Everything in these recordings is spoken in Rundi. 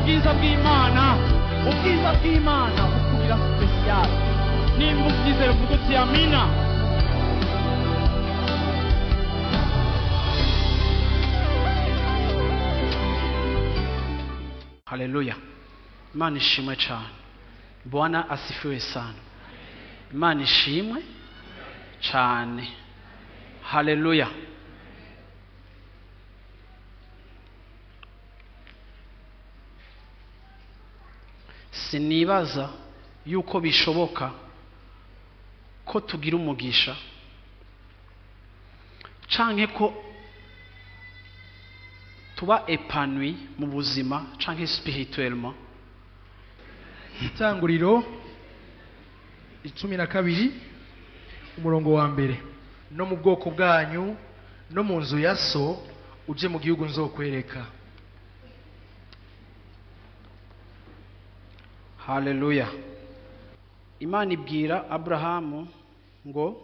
Ubwiza bw'Imana, ubwiza bw'Imana bukugira special. Nimba ubyizera uvuga uti amina. Haleluya. Imana ishimwe cyane. Bwana asifiwe sana. Imana ishimwe cyane. Haleluya. Sinibaza yuko bishoboka ko tugira umugisha canke ko tuba épanoui mu buzima canke spirituellement. Itanguriro 12 umurongo wa mbere: no mu bwoko bwanyu no mu nzu ya so uje mu gihugu nzokwereka. Haleluya. Imana ibwira Abrahamu ngo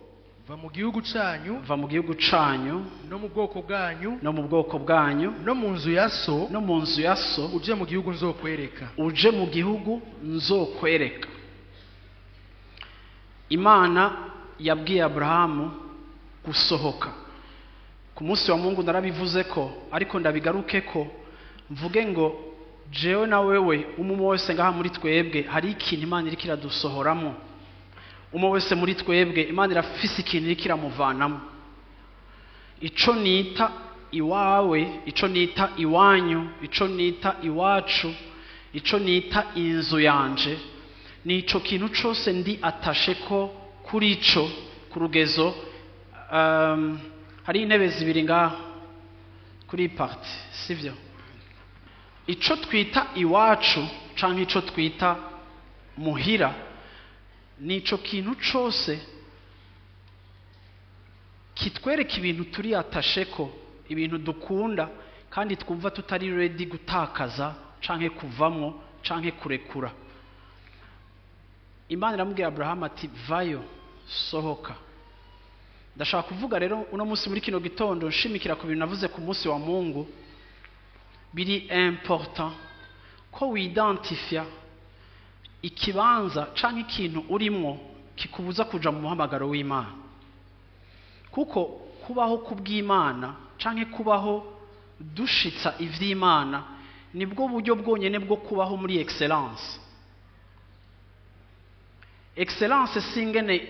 va mu gihugu canyu, va mu gihugu canyu, no mu bwoko bwanyu, no mu bwoko bwanyu, no mu nzu ya so, no mu nzu ya so, uje mu gihugu nzokwereka. Uje mu gihugu nzokwereka. Imana yabwiye Abrahamu gusohoka. Ku munsi wa Mungu narabivuze ko, ariko ndabigaruke ko mvuge ngo jewe na wewe umwe wese ngaha muri twebwe hari ikintu Imana iriko iradusohoramo. Umwe wese muri twebwe Imana irafise ikintu iriko iramuvanamo. Ico nita iwawe, ico nita iwanyu, ico nita iwacu, ico nita inzu yanje, nico kintu cose ndi atashe ko kuri ico ku rugezo. Hari intebe zibiri ngaha kuri parti, sivyo? Ico twita iwacu canke ico twita muhira nico kintu cose kitwereka ibintu turi atasheko, ibintu dukunda kandi twumva tutari ready gutakaza canke kuvamwo canke kurekura. Imana iramubwira Abrahamu ati vayo, sohoka. Ndashaka kuvuga rero uno munsi muri kino gitondo nshimikira ku bintu navuze ku munsi wa Mungu. Biri important ko widentifia ikibanza canke ikintu urimwo kikubuza kuja mu muhamagaro w'Imana. Kuko kubaho kubw'Imana canke kubaho dushitsa ivy'Imana nibwo buryo bwonyene bwo kubaho muri excellence. Excellence singene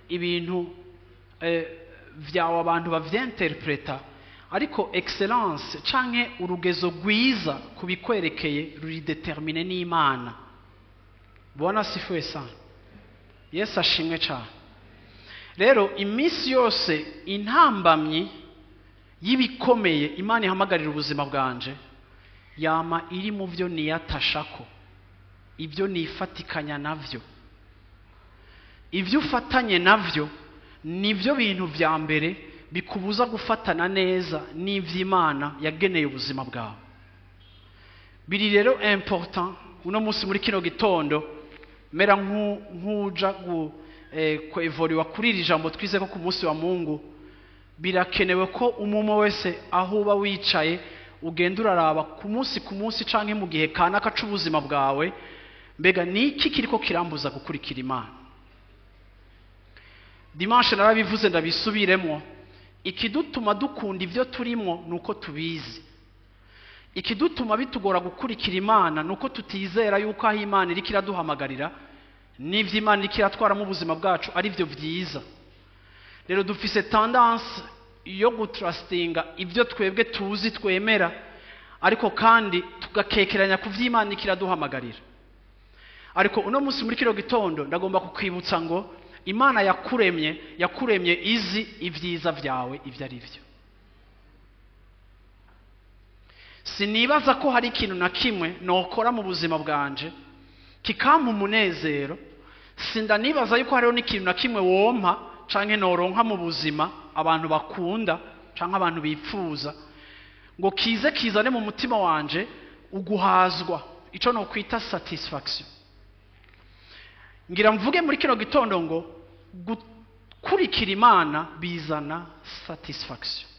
ibintu vyawe abantu bavyinterpreta, ariko excellence canke urugezo rwiza kubikwerekeye ruri determine n'Imana. Bwana asifiwe sana. Yesu ashimwe cyane. Rero iminsi yose intambamyi y'ibikomeye Imana ihamagarira ubuzima bwanje yama iri mu byo niyatashako, ibyo nifatikanya navyo. Ibyo ufatanye navyo nivyo bintu vya mbere bikubuza gufatana neza n'ivy'Imana yageneye ubuzima bwawe. Biri rero important uno munsi muri kino gitondo mera nkuja kwevoriwa kuri iri jambo twize ko ku munsi wa Mungu. Birakenewe ko umwe wese aho uba wicaye ugenda uraraba ku munsi canke mu gihe kanaka c'ubuzima bwawe, mbega niki kiriko kirambuza gukurikira Imana. Dimanche narabivuze ndabisubiremo, ikidutuma dukunda ivyo turimo nuko tubizi. Ikidutuma bitugora gukurikira Imana nuko tutizera yuko aho Imana iriko iraduhamagarira n'ivyo Imana iriko iratwaramo ubuzima bwacu ari byo vyiza. Rero dufise tendance yo gutrustinga ivyo twebwe tuzi twemera, ariko kandi tugakekeranya ku vy'Imana iriko iraduhamagarira. Ariko uno munsi muri kino gitondo ndagomba kukwibutsa ngo Imana yakuremye, yakuremye izi ivyiza vyawe ivyo ari byo. Sinibaza ko hari ikintu na kimwe nokora mu buzima bwanje kikampa umunezero. Sindanibaza yuko hariho n'ikintu na kimwe wompa canke noronka mu buzima abantu bakunda canke abantu bipfuza ngo kize kizane mu mutima wanje uguhazwa, ico no kwita satisfaction. Ngira mvuge muri kino gitondo ngo gukurikira Imana bizana satisfaction.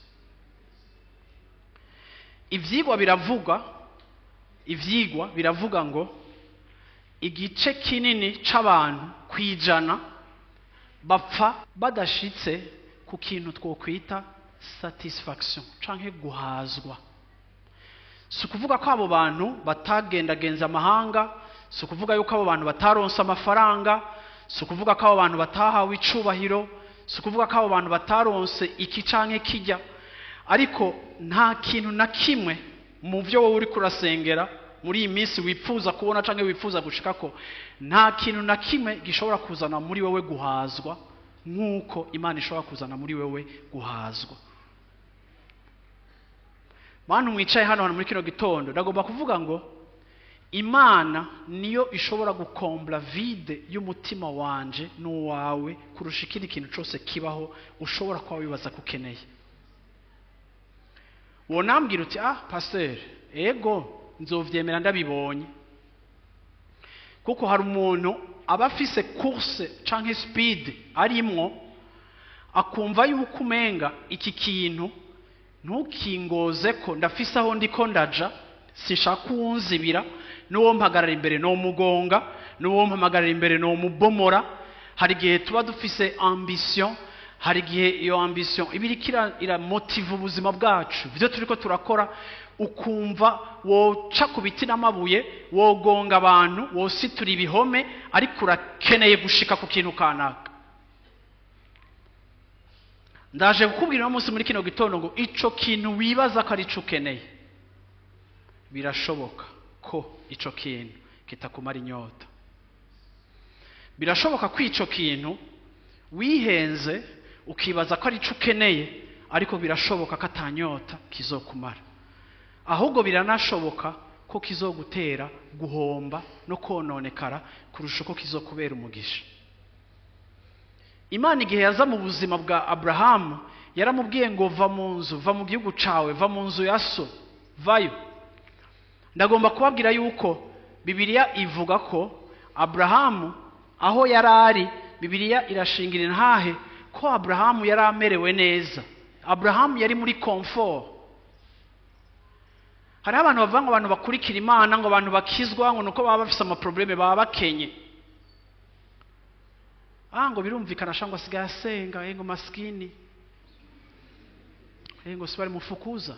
Ivyigwa biravuga, Ivyigwa biravuga ngo igice kinini c'abantu kwijana bapfa badashitse ku kintu twokwita satisfaction canke guhazwa. Si ukuvuga ko abo bantu batagendagenza amahanga, si ukuvuga yuko abo bantu bataronse amafaranga, si ukuvuga ko abo bantu batahawe icubahiro, si ukuvuga ko abo bantu bataronse iki canke kijya, ariko nta kintu na kimwe mu byo wowe uriko urasengera muri iyi minsi wifuza kubona canke wifuza gushikako, nta kintu na kimwe gishobora kuzana muri wewe guhazwa nk'uko Imana ishobora kuzana muri wewe guhazwa. Bantu mwicaye hano muri kino gitondo, ndagomba kuvuga ngo Imana niyo ishobora gukombla vide y'umutima wanje n'uwawe kurusha ikindi kintu cose kibaho ushobora kuba wibaza ko ukeneye. Wonambwira uti ah pasteur, ego nzovyemera ndabibonye, kuko hari umuntu aba afise course canke speed arimwo, akumva yuko umenga iki kintu ntukingoze ko ndafise aho ndiko ndaja, sinshaka uwunzibira, n'uwo mpagarara imbere no mugonga, n'uwo mpamagarara imbere no mubomora. Hari igihe tuba dufise ambition, hari igihe iyo ambition iba iriko iramotiva ubuzima bwacu, ivyo turiko turakora, ukumva woca ku biti n'amabuye, wogonga abantu, wositura ibihome, ariko urakeneye gushika ku kintu kanaka. Ndaje kukubwira uno munsi muri kino gitondo ngo ico kintu wibaza ko ari ico ukeneye, birashoboka ko ico kintu kitakumara inyota. Birashoboka ko ico kintu wihenze ukibaza ko ari ico ukeneye, ariko birashoboka ko atanyota kizokumara. Ahubwo biranashoboka ko kizogutera guhomba no kononekara kurusha uko kizokubera umugisha. Imana igihe yaza mu buzima bwa Abrahamu yaramubwiye ngo va mu nzu, va mu gihugu cawe, va mu nzu ya so, vayo. Ndagomba kubabwira yuko Bibiliya ivuga ko Abrahamu aho yarari, Bibiliya irashingira intahe ko Abrahamu yari amerewe neza. Abrahamu yari muri comfort. Hari abantu bavuga ngo abantu bakurikira Imana, ngo abantu bakizwa ngo nuko baba bafise ama probleme, baba bakenye. Ah, ngo birumvikana shangwa asigaye asenga, ngo maskini, ngo si bari mufukuza,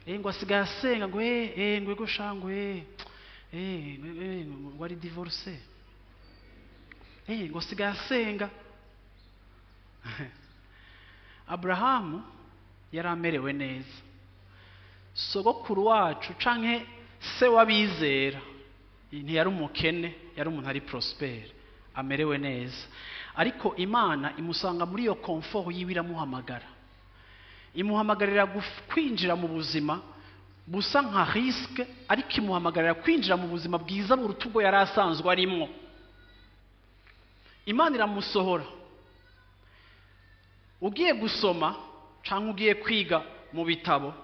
ngo asigaye asenga, ngo ngo ego shangwe, ngo ari divorce, ngo asigaye asenga. Abrahamu yari amerewe neza. Sogokuru wacu canke se w'abizera ntiyari umukene, yari umuntu ari prospere, amerewe neza. Ariko Imana imusanga muri iyo comfort yiwe, iramuhamagara, imuhamagarira kwinjira mu buzima busa nka risque, ariko imuhamagarira kwinjira mu buzima bwiza buruta ubwo yari asanzwe arimwo. Imana iramusohora. Ugiye gusoma canke ugiye kwiga mu bitabo,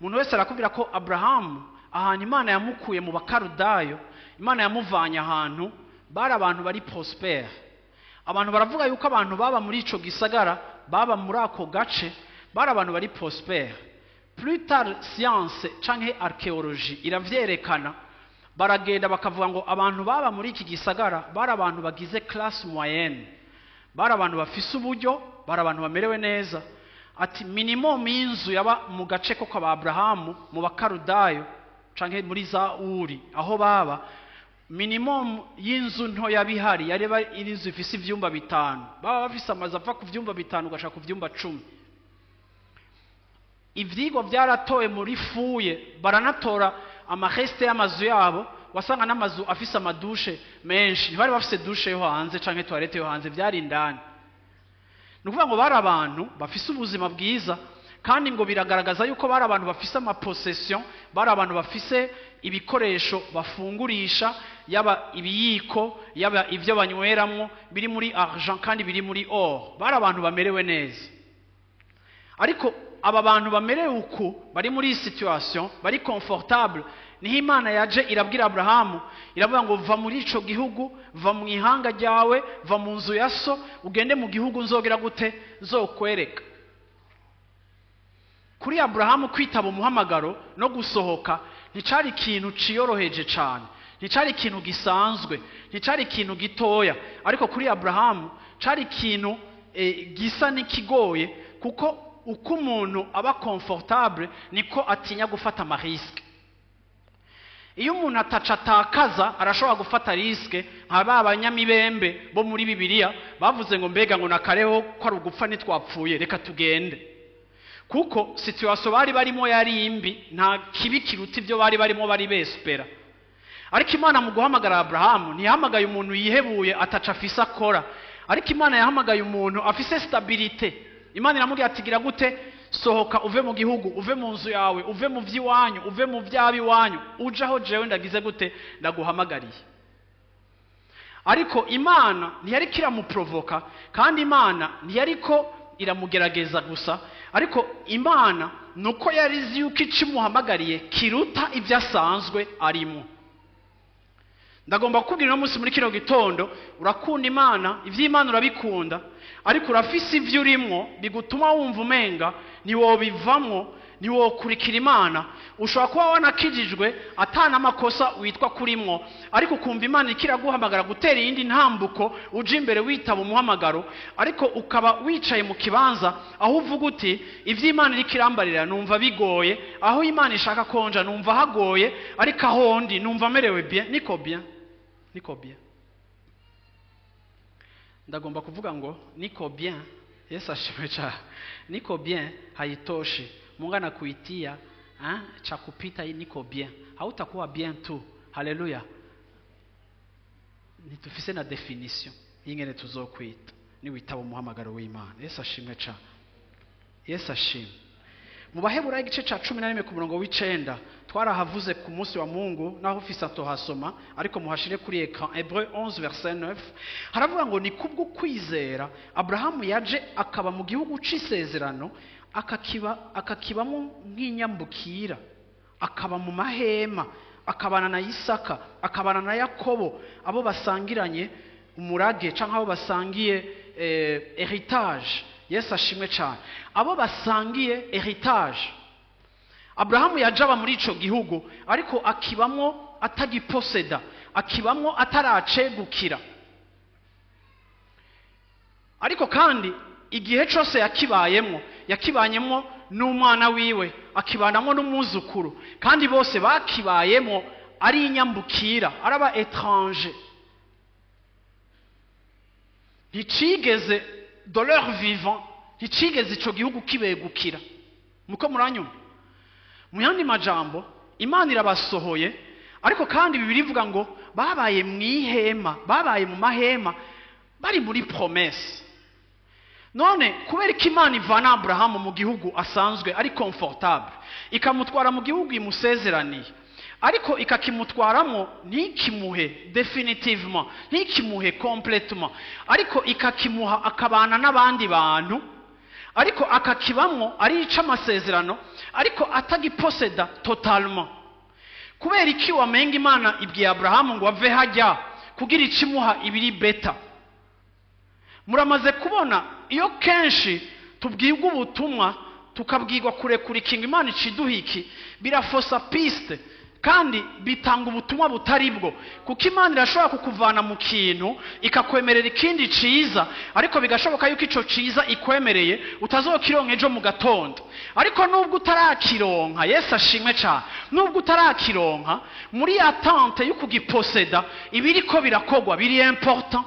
umuntu wese arakubwira ko Abrahamu ahantu Imana yamukuye mu Bakarudayo, Imana yamuvanye ahantu bari abantu bari prospere. Abantu baravuga yuko abantu baba muri ico gisagara, baba muri ako gace, bari abantu bari prospere. Plus tard science canke archéologie iravyerekana, baragenda bakavuga ngo abantu baba muri iki gisagara bari abantu bagize classe moyenne, bari abantu bafise uburyo, bari abantu bamerewe neza. Ati minimum y'inzu yaba mu gace ko kwa Abrahamu mu Bakarudayo canke muri za Uri aho baba, minimum y'inzu nto yabihari yari inzu ifise ivyumba 5, baba bafise amazu ava ku vyumba 5 ugashaka ku vyumba 10. Ivyigwa vyaratoye muri fuye, baranatora amaheste y'amazu yabo, wasanga n'amazu afise amadushe menshi, ntibari bafise dushe yo hanze canke toilette yo hanze, vyari indani. Ni ukuvuga ngo bari abantu bafise ubuzima bwiza, kandi ngo biragaragaza yuko bari abantu bafise amapossession, bari abantu bafise ibikoresho bafungurisha, yaba ibiyiko, yaba ivyo banyweramwo, biri muri argent kandi biri muri or. Bari abantu bamerewe neza. Ariko aba bantu bamerewe uku, bari muri situation, bari confortable, niho Imana yaje irabwira Abrahamu, iravuga ngo va muri ico gihugu, va mu ihanga ryawe, va mu nzu ya so, ugende mu gihugu nzogera gute, nzokwereka. Kuri Abrahamu kwitaba umuhamagaro no gusohoka Nticari ikintu ciyoroheje cane, nticari ikintu gisanzwe, nticari ikintu gitoya, ariko kuri Aburahamu cari ikintu gisa n'ikigoye, kuko uko umuntu aba confortable niko atinya gufata ama risques. Iyo umuntu ataca atakaza, arashobora gufata risque, nka ba banyamibembe bo muri Bibiliya bavuze ngo: "Mbega ngo nakareho ko ari ugupfa, ntitwapfuye, reka tugende", kuko situation bari barimo yari imbi. Nta kibi kiruta ibyo bari barimo bari bespera. Ariko Imana mu guhamagara Aburahamu ntiyahamagaye umuntu yihebuye, ataca afise akora, ariko Imana yahamagaye umuntu afise stabilité. Imana iramubwira ati: "Gira gute? Sohoka uve mu gihugu, uve mu nzu yawe, uve mu by'iwanyu, uve mu by'ab'iwanyu, uje aho jewe ndagize gute? Ndaguhamagariye." Ariko Imana ntiyariko iramuprovoka, kandi Imana ntiyariko iramugerageza gusa, ariko Imana ni uko yari izi yuko icyo imuhamagariye kiruta ibyo asanzwe arimo. Ndagomba kukubwira uno munsi muri kino gitondo: urakunda Imana, iby'Imana urabikunda, ariko urafise ibyo urimwo bigutuma wumva umenga ntiwobivamwo, ntiwokurikira Imana. Ushobora kuba wanakijijwe atana amakosa witwa kurimwo, ariko ukumva Imana ikiraguhamagara gutera iyindi ntambuko, uje imbere witaba umuhamagaro, ariko ukaba wicaye mu kibanza aho uvuga uti: "Iby'Imana iriko irambarira numva bigoye, aho Imana ishaka konja numva hagoye, ariko aho ndi numva merewe bien, niko bien, niko bien." Ndagomba kuvuga ngo niko bien, Yesu ashimwe cyane, niko bien haitoshi. Mungu anakuitia cha kupita hii niko bien. Hautakuwa bien tu. Haleluya! Ntitufise na définition y'ingene tuzokwita niwitaba umuhamagaro w'Imana. Yesu ashimwe cyane, Yesu ashimwe. Mu Baheburayo igice ca 11 ku murongo w'9, twarahavuze ku munsi wa Mungu, naho ufise atohasoma, ariko muhashire kuri écran. Hébreux 11 verset 9 haravuga ngo: "Ni kubwo kwizera Aburahamu yaje akaba mu gihugu c'isezerano, akakibamo nk'inyambukira, akaba mu mahema, akabana na Isaka, akabana na Yakobo, abo basangiranye umurage cyangwa abo basangiye héritage." Yesu ashimwe cyane. Abo basangiye héritage. Aburahamu yaje aba muri ico gihugu, ariko akibamwo atagiposeda, akibamwo ataracegukira. Ariko kandi igihe cyose yakibayemwo, yakibanyemo n'umwana wiwe, akibanamo n'umwuzukuru, kandi bose bakibayemo ari inyambukira, ari aba étranger. Nticigeze de leur vivant, nticigeze ico gihugu kibegukira. Muko muranyuma? Mu yandi majambo, Imana irabasohoye, ariko kandi Bibiliya ivuga ngo babaye mu ihema, babaye mu mahema, bari muri promesse. None kubera ko Imana ivana Aburahamu mu gihugu asanzwe ari confortable, ikamutwara mu gihugu imusezeraniye, ariko ikakimutwaramo ntikimuhe définitivement, ntikimuhe complètement, ariko ikakimuha akabana n'abandi bantu, ariko akakibamwo arica amasezerano, ariko atagiposeda totalement, kubera iki wamenga Imana ibwiye Aburahamu ngo ave hajya kugira ikimuha ibiri better? Muramaze kubona iyo kenshi tubwirwa ubutumwa, tukabwirwa kurekura ikingo, Imana iciduha iki, birafosa piste kandi bitanga ubutumwa butari bwo, kuko Imana irashobora kukuvana mu kintu ikakwemerera ikindi ciza, ariko bigashoboka yuko ico ciza ikwemereye utazokironka ejo mu gatondo. Ariko nubwo utarakironka, Yesu ashimwe cyane, nubwo utarakironka, muri attente yo kugiposeda ibiriko birakogwa biri important.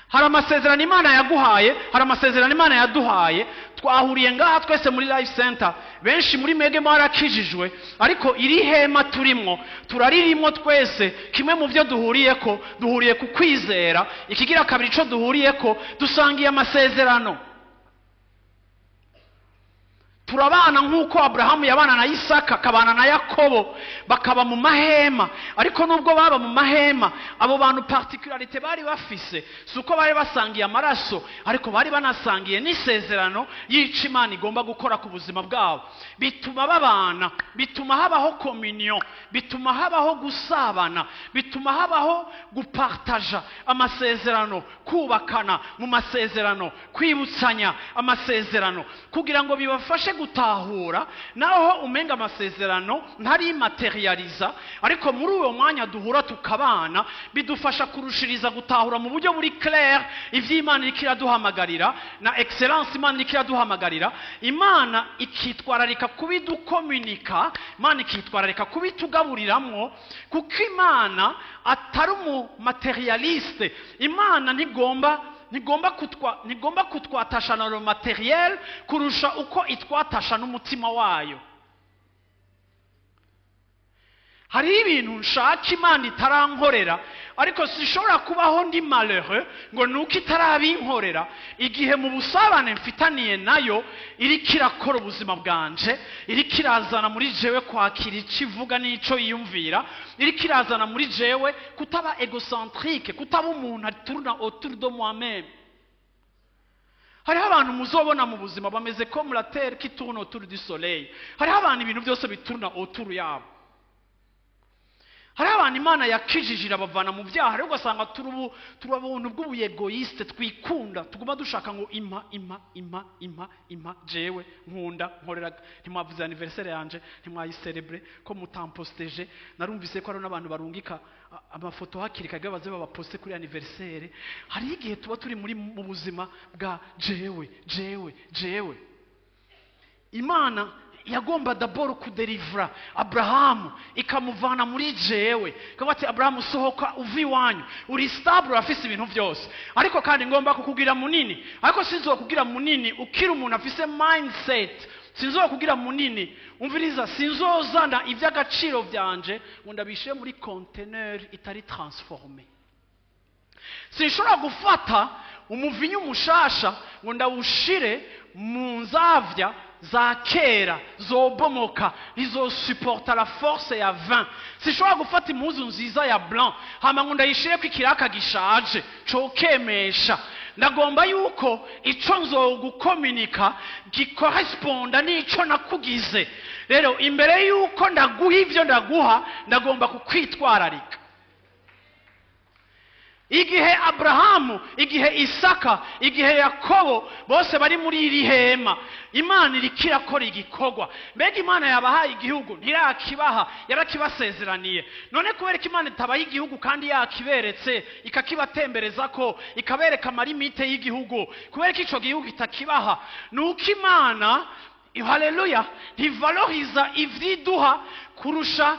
Hari amasezerano Imana yaguhaye, hari amasezerano Imana yaduhaye. Twahuriye ngaha twese muri Life Center, benshi muri mwebwe mwarakijijwe, ariko iri hema turimwo turaririmwo twese. Kimwe mu byo duhuriyeko, duhuriye ku kwizera. Ikigira kabiri ico duhuriyeko, dusangiye amasezerano. Turabana nk'uko Aburahamu yabana na Isaka, akabana na Yakobo, bakaba mu mahema. Ariko nubwo baba mu mahema, abo bantu particularité bari bafise si uko bari basangiye amaraso, ariko bari banasangiye n'isezerano y'ico Imana igomba gukora ku buzima bwabo. Bituma babana, bituma habaho communion, bituma habaho gusabana, bituma habaho gupartaja amasezerano, kubakana mu masezerano, kwibutsanya amasezerano, kugira ngo bibafashe. Gutahura naho umenga amasezerano ntari materializa, ariko muri uwo mwanya duhura tukabana, bidufasha kurushiriza gutahura mu buryo buri clair ivy'Imana iriko iraduhamagarira na excellence Imana iriko iraduhamagarira. Imana ikitwararika kubidukomunika, Imana ikitwararika kubitugaburiramwo, kuko Imana atari umu matérialiste. Imana ntigomba kutwatasha na le matériel kurusha uko itwatasha n'umutima wayo. Hariho ibintu nshaka Imana itarankorera, ariko sinshobora kubaho ndi malheureux ngo nuko itarabinkorera, igihe mu busabane mfitaniye nayo iriko irakora ubuzima bwanje, iriko irazana muri jewe kwakira ico ivuga n'ico yiyumvira, iriko irazana muri jewe kutaba égocentrique, kutaba umuntu atourna autour de moi-même. Hariho abantu muzobona mu buzima bameze comme la terre qui tourne autour du soleil. Hariho abantu ibintu byose bitourna autour yabo. Hariho abantu Imana yakijije irabavana mu byaha, ariko ugasanga turi ubuntu bw'ubuégoïste, twikunda, tuguma dushaka ngo impa, impa, impa, impa, impa, jewe nkunda nkorera. Ntimwavuze anniversaire yanje, ntimwayicélébré ko mutamposteje. Narumvise ko hari n'abantu barungika amafoto hakiri kare baze babaposte kuri anniversaire. Hariho igihe tuba turi muri mu buzima bwa jewe, jewe, jewe. Imana yagomba d'abord kudélivra Abrahamu, ikamuvana muri jewe, ikavuga ati: "Abrahamu, sohoka uva iwanyu, uri stable, urafise ibintu byose, ariko kandi ngomba kukugira munini, ariko sinzokugira munini ukiri umuntu afise mindset, sinzokugira munini, umviriza, sinzozana iby'agaciro byanje ngo ndabishire muri conteneur itari transformé. Sinshobora gufata umuvinyu mushasha ngo ndawushire mu nzavya za kera, zobomoka, ntizosupporta la force ya vin. Sinshobora gufata impuzu nziza ya blanc hama ngo ndayishireko ikiraka gishaje cokemesha. Ndagomba yuko ico nzogukominika gicorresponda n'ico nakugize. Rero imbere yuko ndaguha ivyo ndaguha, ndagomba kukwitwararika." Igihe Aburahamu, igihe Isaka, igihe Yakobo bose bari muri iri hema, Imana iriko irakora igikorwa. Mbega Imana yabahaye igihugu? Ntirakibaha, yarakibasezeraniye. None kubera ko Imana itabaye igihugu kandi yakiberetse, ikakibatembereza, ko ikabereka amalimites y'igihugu, kubera ko ico gihugu itakibaha? Ni uko Imana, haleluya, ntivaloriza ivyiduha kurusha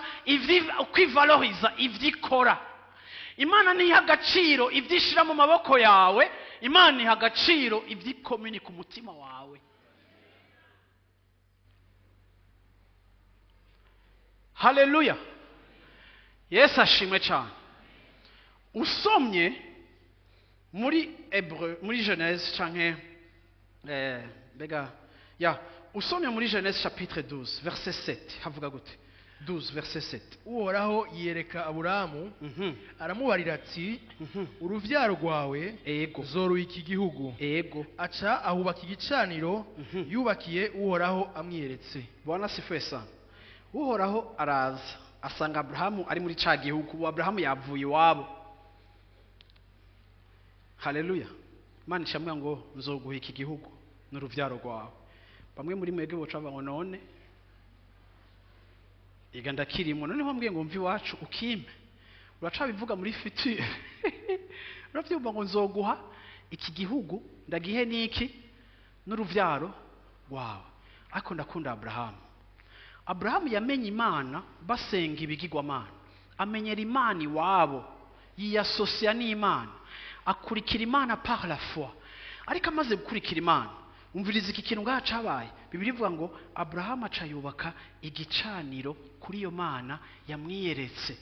kwivaloriza ivyikora. Imana ntiha agaciro ibyo ishyira mu maboko yawe, Imana iha agaciro ibyo ikominika umutima wawe. Haleluya, Yesu ashimwe cyane. Usomye muri Hébreu, muri Genèse canke mbega ya, usomye muri Genèse chapitre 12 verset 7, havuga gute? 12 verset 7. Uhoraho yiyereka Aburamu, aramubarira ati: "Uruvyaro rwawe zoruha iki gihugu." Aca ahubaka igicaniro yubakiye Uhoraho amwiyeretse. Bwana asifiwe sana. Uhoraho araza asanga Aburahamu ari muri ca gihugu. Ubu Aburahamu yavuye iwabo. Haleluya. Imana icamubwira ngo: "Nzoguha iki gihugu n'uruvyaro rwawe." Bamwe muri mwebwe boca bavuga ngo: "None iga ndakirimo, none wambwiye ngo mve iwacu ukimpe, uracabivuga muri future." Uravyumva ngo: "Nzoguha iki gihugu, ndagihe n'iki n'uruvyaro rwawe." Ariko ndakunda Aburahamu. Aburahamu yamenye Imana basenga ibigirwamana, amenyera Imana iwabo, yiyasosiya n'Imana, akurikira Imana par la foi. Ariko amaze gukurikira Imana, umviriza iki kintu ngaha cabaye. Bibiliya ivuga ngo Aburahamu aca yubaka igicaniro kuri iyo Mana yamwiyeretse.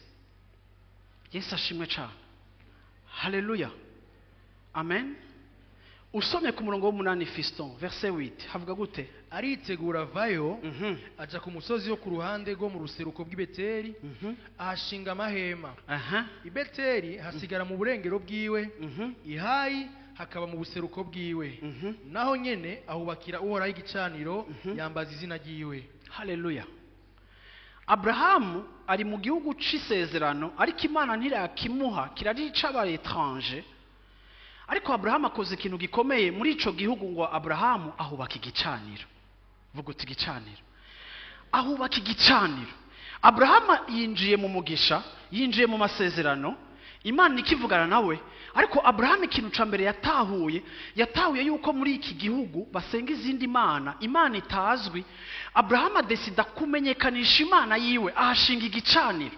Yesu ashimwe cane. Haleluya, amen. Usomye ku murongo w'8, fiston, verset 8, havuga gute? Aritegura avayo, aja ku musozi wo ku ruhande rwo mu ruseruko bw'i Beteli, ahashinga amahema. I Beteli hasigara mu burengero bwiwe, i Hayi hakaba mu buseruko bwiwe. Naho nyene ahubakira Uhoraho igicaniro, yambaza izina ryiwe. Haleluya. Aburahamu ari mu gihugu c'isezerano, ariko Imana ntirakimuha, kirari ic'aba étrangers. Ariko Aburahamu akoze ikintu gikomeye muri ico gihugu, ngo Aburahamu ahubaka igicaniro. Vuga uti igicaniro. Ahubaka igicaniro. Abrahamu yinjiye mu mugisha, yinjiye mu masezerano, Imana ikivugana nawe. Ariko Abrahamu ikintu ca mbere yatahuye yuko muri iki gihugu basenga izindi mana, Imana itazwi. Abrahamu adesida kumenyekanisha Imana yiwe, ahashinga igicaniro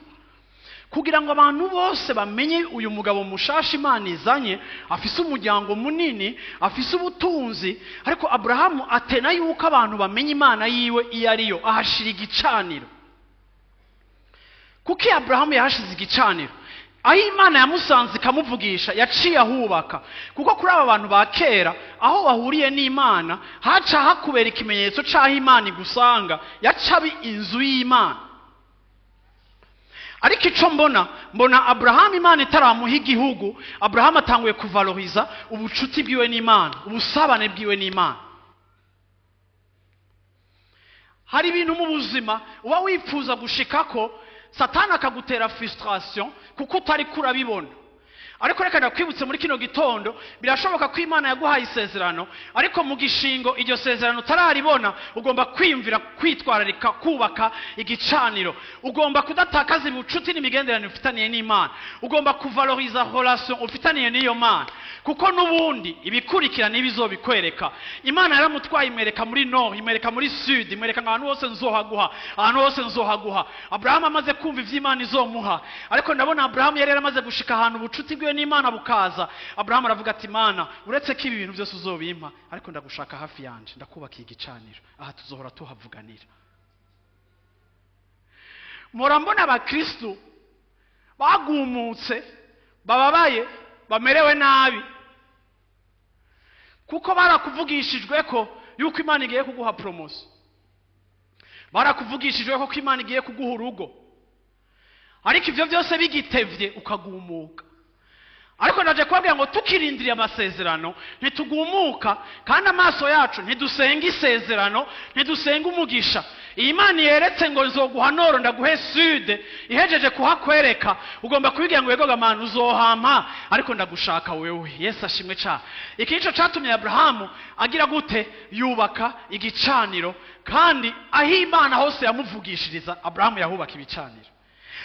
kugira ngo abantu bose bamenye uyu mugabo mushasha Imana izanye, afise umuryango munini, afise ubutunzi. Ariko Abrahamu atena yuko abantu bamenye Imana yiwe iyo ariyo, ahashira igicaniro. Kuki Abrahamu yahashize igicaniro? Aho Imana yamusanze ikamuvugisha, yaciye ahubaka. Kuko kuri aba bantu ba kera, aho bahuriye n'Imana haca hakubera ikimenyetso c'aho Imana igusanga, yaca inzu y'Imana. Ariko ico mbona Abrahamu Imana itaramuha igihugu, Abrahamu atanguye kuvaloriza ubucuti bwiwe n'Imana, ubusabane bwiwe n'Imana. Hari ibintu mu buzima uba wifuza gushikako, Satani akagutera frustration kuko utari kurabibona. Ariko reka ndakwibutse muri kino gitondo, birashoboka ko Imana yaguhaye isezerano, ariko mu gishingo iryo sezerano utararibona, ugomba kwiyumvira, kwitwararika, kubaka igicaniro. Ugomba kudatakaza ubucuti n'imigenderanire ufitaniye n'Imana. Ugomba kuvaloriza relation ufitaniye n'iyo Mana, kuko n'ubundi ibikurikira n'ibizobikwereka. Imana yaramutwaye imwereka muri nord, imwereka muri sud, imwereka ahantu hose nzohaguha, ahantu hose nzohaguha. Abrahamu amaze kumva ivy'Imana izomuha, ariko ndabona Abrahamu yari yaramaze gushika ahantu ubucuti bwiwe n'Imana bukaza. Abrahamu aravuga ati Mana, uretse ko ibi bintu byose uzobimpa, ariko ndagushaka hafi yanje, ndakubakiye igicaniro, aha tuzohora tuhavuganira. Mpora mbona abakristu bagumutse, bababaye, bamerewe nabi, kuko barakuvugishijwe ko yuko Imana igiye kuguha promotion, barakuvugishijwe ko Imana igiye kuguha urugo, ariko ivyo byose bigitevye ukagumuka. Ariko ndaje kubabwira ngo tukirindiriye amasezerano ntitugumuka, kandi amaso yacu ntidusenga isezerano, ntidusenga umugisha. Iyi Imana yeretse ngo nzoguha nord, ndaguhe sud, ihejeje kuhakwereka, ugomba kubibwira ngo yego Mana uzohampa, ariko ndagushaka wewe. Yesu ashimwe cyane. Iki nico catumye Abrahamu agira gute? Yubaka igicaniro, kandi aho Imana hose yamuvugishiriza Abrahamu yahubaka ibicaniro.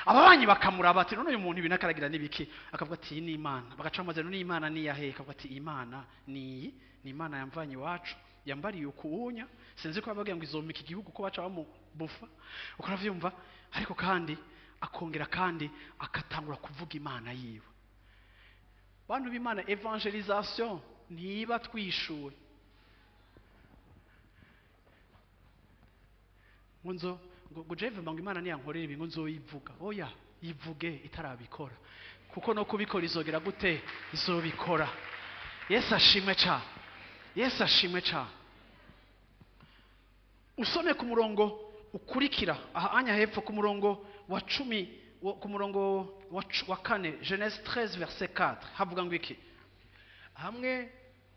Ababanyi bakamuraba ati none uyu muntu ibintu akaragira nibiki? Akavuga ati iyi ni Imana. Bagaca bamaze none Imana ni yahe? Akavuga ati Imana ni iyi, ni Imana yamvanye iwacu, yambariye ukuwunya. Sinzi ko bababwira ngo izomika igihugu ko baca bamubufa, ukaravyumva. Ariko kandi akongera kandi akatangura kuvuga Imana yiwe. Bantu b'Imana, evangelisation ntiba twishuwe. Nzo ngo jeve ngo Imana niyankorera ibi ngo nzoyivuga. Oya, yivuge itarabikora, kuko no kubikora izogera gute? Izobikora. Yesu ashimwe cyane. Yesu ashimwe cyane. Usome ku murongo ukurikira aha anya hepfo, ku murongo wa 10, ku murongo wa 4, Genèse 13 verset 4, havuga ngo iki? Hamwe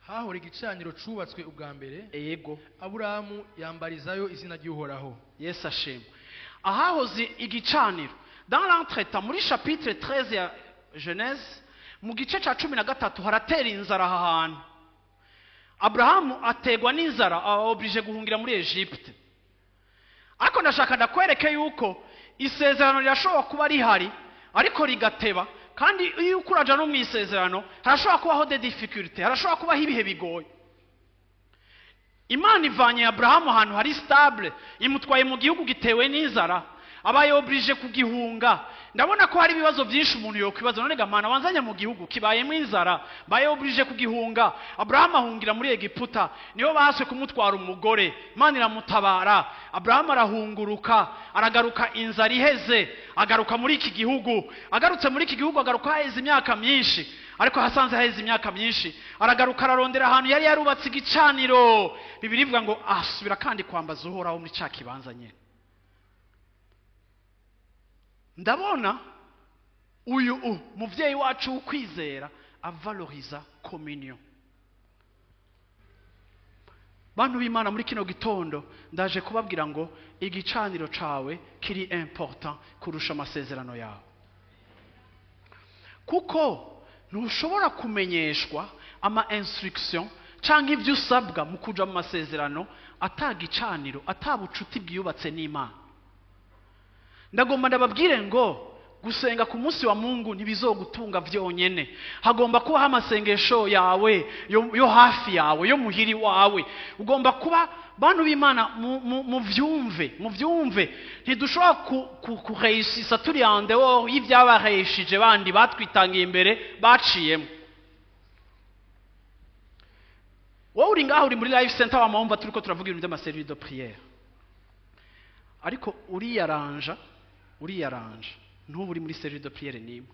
hahora igicaniro cubatswe ubwa mbere, yego, Aburahamu yambarizayo izina ry'Uhoraho. Yesu ashimwe. Ahahoze igicaniro, dans l'entretemps, muri chapitre 13 ya Genèse, mu gice ca 13 haratera inzara aha hantu. Abrahamu ategwa n'inzara, aba obligé guhungira muri Egypte. Ariko ndashaka ndakwereke yuko isezerano rirashobora kuba rihari ariko rigateba, kandi iyo ukuraja no mu isezerano harashobora kubaho des difficultés, harashobora kubaho ibihe bigoye. Imana ivanye Abrahamu ahantu hari stable, imutwaye mu gihugu gitewe n'inzara, abaye obligé kugihunga. Ndabona ko hari ibibazo byinshi umuntu yokwibaza, none gamana wanzanya mu gihugu kibayemo inzara, baye obligé kugihunga. Abrahamu ahungira muri Egiputa, niho baswe kumutwara umugore, Imana iramutabara. Abrahamu arahunguruka, aragaruka inzara iheze, agaruka muri iki gihugu. Agarutse muri iki gihugu agaruka haheze imyaka myinshi, ariko hasanze haheze imyaka myinshi, aragaruka ararondera ahantu yari yarubatse igicaniro. Bibiliya ivuga ngo asubira kandi kwambaza Uhoraho muri ca kibanza nyene. Ndabona uyu muvyeyi wacu w'ukwizera avaloriza communion. Bantu b'Imana, muri kino gitondo ndaje kubabwira ngo igicaniro cawe kiri important kurusha amasezerano yawe, kuko ntushobora kumenyeshwa ama instruction canke ivyo usabwa mu kuja mu masezerano atagicaniro, atabucuti bwiyubatse n'Imana. Ndagomba ndababwire ngo gusenga ku munsi wa Mungu ntibizogutunga vyonyene. Hagomba kuba amasengesho yawe yo hafi yawe, yo muhiri wawe. Ugomba kuba bantu b'Imana muvyumve. Ntidushobora kureisisa turi en dehors y'ivyabareshije bandi batwitangiye imbere baciyemo. Wowe uri ngaho uri muri life center wa Mwumva turiko turavuga ibintu by'amaservice de prière, ariko uriyaranja ntubu uri muri service de prière nimwe.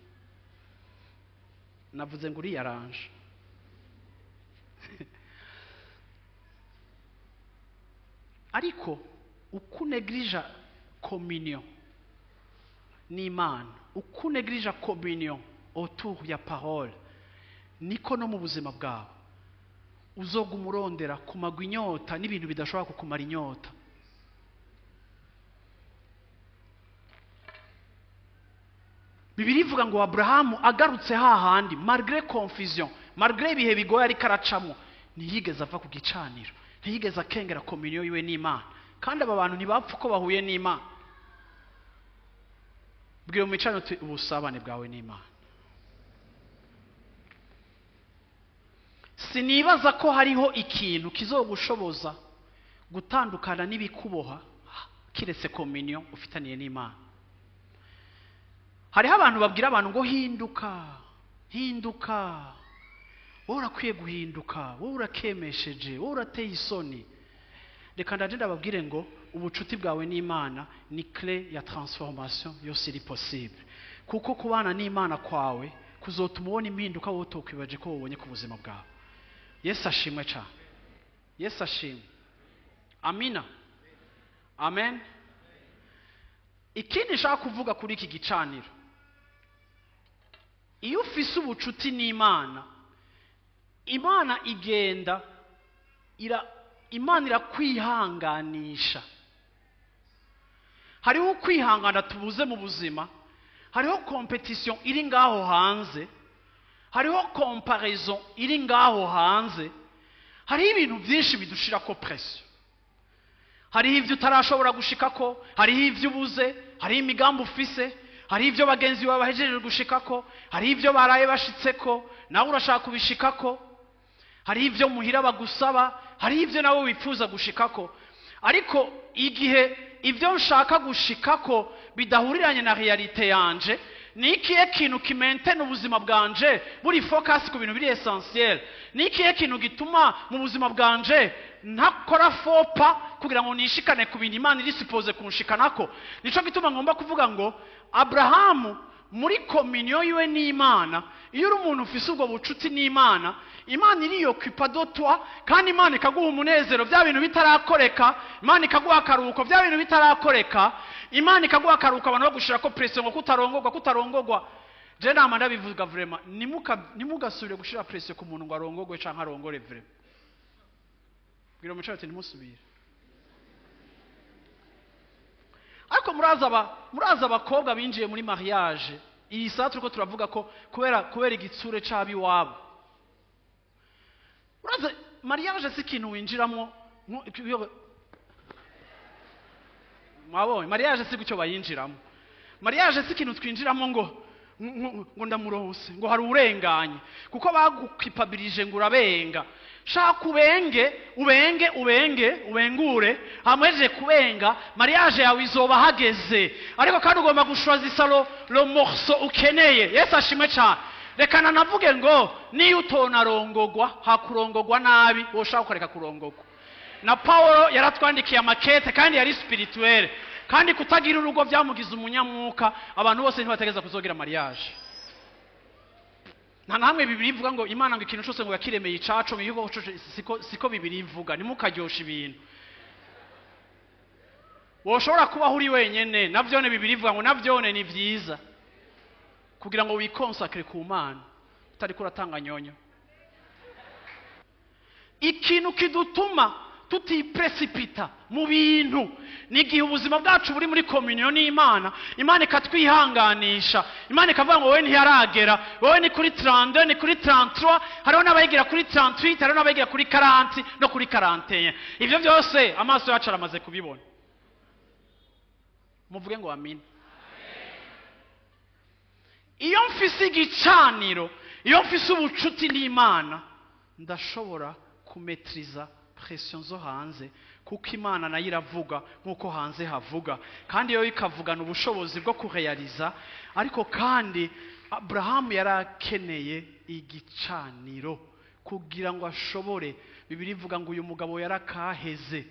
Navuze ngo uriyaranja. Ariko uko unegrija communion n'Imana, uko unegrija communion autour ya parole, niko no mu buzima bwawe uzoguma urondera kumagwa inyota n'ibintu bidashobora kukumara inyota. Bibiliya ivuga ngo Abrahamu agarutse hahandi, malgré confusion, malgré ibihe bigoye ariko aracamo, ntiyigeze ava ku gicaniro, ntiyigeze akengera communion yiwe n'Imana. Kandi aba bantu ntibapfa uko bahuye n'Imana. Bwira mu micaniro uti ubusabane bwawe n'Imana. Sinibaza ko hariho ikintu kizogushoboza gutandukana n'ibikuboha kiretse communion ufitaniye n'Imana. Hariho abantu babwira abantu ngo hinduka, hinduka, wowe urakwiye guhinduka, wowe urakemesheje, wowe urateye isoni. Reka ndaje ndababwire ngo ubucuti bwawe n'Imana ni clé ya transformation yose iri possible. Kuko kubana n'Imana kwawe kuzotuma ubona impinduka wowe utokwibaje ko wobonye ku buzima bwawe. Yesu ashimwe cyane. Yesu ashimwe. Amina. Amen. Ikindi nshaka kuvuga kuri iki gicaniro, iyo ufise ubucuti n'Imana, Imana igenda Imana irakwihanganisha. Hariho kwihangana tubuze mu buzima, hariho competition iri ngaho hanze, hariho comparison iri ngaho hanze, hariho ibintu byinshi bidushirako pressure. Hariho ivyo utarashobora gushikako, hariho ivyo ubuze, hariho imigambi ufise, hariho ivyo bagenzi bawe bahejeje gushikako, hariho ivyo baraye bashitseko, nawe urashaka kubishikako, hariho ivyo muhira bagusaba, hariho ivyo nawe wifuza gushikako. Ariko igihe ivyo nshaka gushikako bidahuriranye na realite yanje, ni ikihe kintu kimaintain ubuzima bwanje buri focus ku bintu biri essentiel? Ni ikihe kintu gituma mu buzima bwanje ntakora fopa kugira ngo nishikane ku bintu Imana iri suppose kunshikanako? Nico gituma ngomba kuvuga ngo Abrahamu muri communion yiwe n'Imana, iyo uri umuntu ufise ubwo bucuti n'Imana, Imana iriyokupa de toi, kandi Imana ikaguha umunezero bya bintu bitarakoreka, Imana ikaguha akaruhuko bya bintu bitarakoreka, Imana ikaguha akaruhuko abantu bagushirako pressure ngo kutarongogwa, kutarongogwa. Je nama ndabivuga vraiment, nimugasubire gushira pressure ku muntu ngo arongogwe canke arongore vraiment. Bwira umuco ati ntimusubire. Ariko muraza abakobwa binjiye muri mariage, iyi saa turiko turavuga ko kubera igitsure c'abi wabo. Uraza mariage si ikintu winjiramo, mwabonye mariage si gucyo bayinjiramo. Mariage si ikintu twinjiramo ngo ndamuronse, ngo hari urenganye, kuko bagukipabilije ngo urabenga. Shaka ubenge, ubenge, ubenge, ubengure, hamweje kubenga, mariage yawe izoba hageze. Ariko kandi ugomba gushwaza lo morceau ukeneye. Yesu ashimwe cyane. Reka nanavuge ngo niyo utonarongogwa, hakurongogwa nabi, woshaka ukareka kurongogwa. Na Paulo yaratwandikiye amakete kandi yari spirituel. Kandi kutagira urugo byamugize umunyamwuka, abantu bose ntibategeza kuzogira mariage. Nta namwe Bibiliya ivuga ngo Imana ngo ikintu cyose ngo yakiremeye icaco, ngo siko Bibiliya ivuga, ntimukaryoshe ibintu. Woshobora kubaho uri wenyene, navyone Bibiliya ivuga ngo navyone ni vyiza, kugira ngo wikonsakre ku Mana utariko uratanga nyonyo. Ikintu kidutuma Tutipresipita mu bintu, ni igihe ubuzima bwacu buri muri communion n'Imana. Imana ikatwihanganisha, Imana ikavuga ngo wowe ntiyaragera, wowe ni kuri 32, ni kuri 33, hariho n'abayigira kuri 38, hariho n'abayigira kuri 40 no kuri 41. Ivyo byose amaso yacu aramaze kubibona. Muvuge ngo amina. Iyo mfise igicaniro, iyo mfise ubucuti n'Imana, ndashobora kumetriza pression zo hanze, kuko Imana nayo iravuga nk'uko hanze havuga, kandi yo ikavugana ubushobozi bwo kurealiza. Ariko kandi Abrahamu yarakeneye igicaniro kugira ngo ashobore. Bibiliya ivuga ngo uyu mugabo yarakaheze.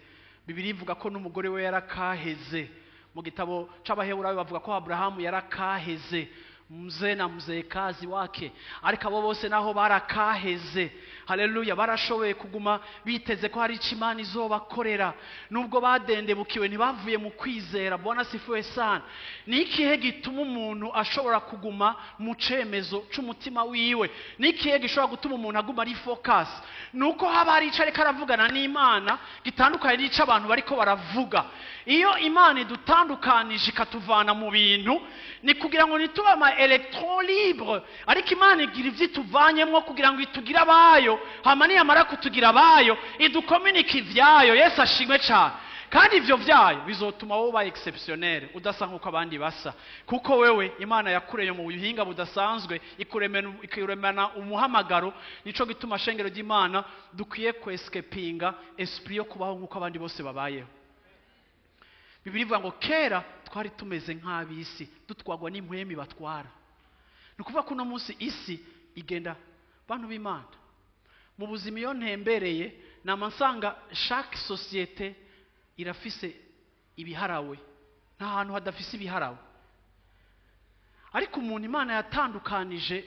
Bibiliya ivuga ko n'umugore we yarakaheze. Mu gitabo c'Abaheburayo bavuga ko Abrahamu yarakaheze, mzee na mzeekazi wake. Ariko abo bose naho barakaheze, haleluya, barashoboye kuguma biteze ko hari ico Imana izobakorera. Nubwo badendebukiwe ntibavuye mu kwizera. Bwana sifiwe sana. Ni ikihe gituma umuntu ashobora kuguma mu cemezo c'umutima wiwe? Ni ikihe gishobora gutuma umuntu aguma ari focus? Nuko haba hari ico ariko aravugana n'Imana gitandukanye n'ico abantu bariko baravuga. Iyo Imana idutandukanije ikatuvana mu bintu, ni kugira ngo ntitube ama electron libre, ariko Imana igira ivyo ituvanyemwo kugira ngo itugire abayo. Hama niyamara kutugira abayo, idukominike ivyayo. Yesu ashimwe cane. Kandi ivyo vyayo bizotuma wowe uba exceptionnel, udasa nk'uko abandi basa, kuko wewe Imana yakureye mu buhinga budasanzwe, ikuremana umuhamagaro. Nico gituma, shengero ry'Imana, dukwiye kweskepinga esprit yo kubaho nk'uko abandi bose babayeho. Bibiliya ivuga ngo kera twari tumeze nk'ab'isi, dutwagwa n'impwemi batwara. Ni ukuvuga ko uno munsi isi igenda. Bantu b'Imana, mu buzima iyo ntembereye nama nsanga chaque société irafise ibiharawe. Nta hantu hadafise ibiharawe. Ariko umuntu Imana yatandukanije,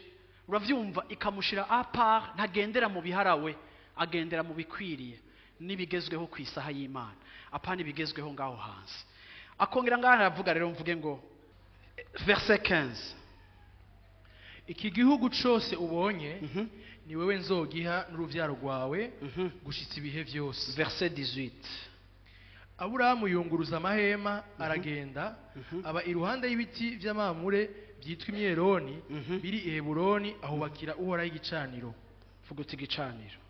uravyumva, ikamushira à part, ntagendera mu biharawe, agendera mu bikwiriye n'ibigezweho ku isaha y'Imana, apana ibigezweho ngaho hanze. Akongera ngaho aravuga rero, mvuge ngo verset 15. Iki gihugu cose ubonye, ni wewe nzogiha n'uruvyaro rwawe gushitsa ibihe vyose. Verset 18. Aburahamu yunguruza amahema, aragenda, aba iruhande y'ibiti vy'amamure byitwa imyeroni biri i Heburoni, ahubakira Uhoraho igicaniro. Vuga uti igicaniro.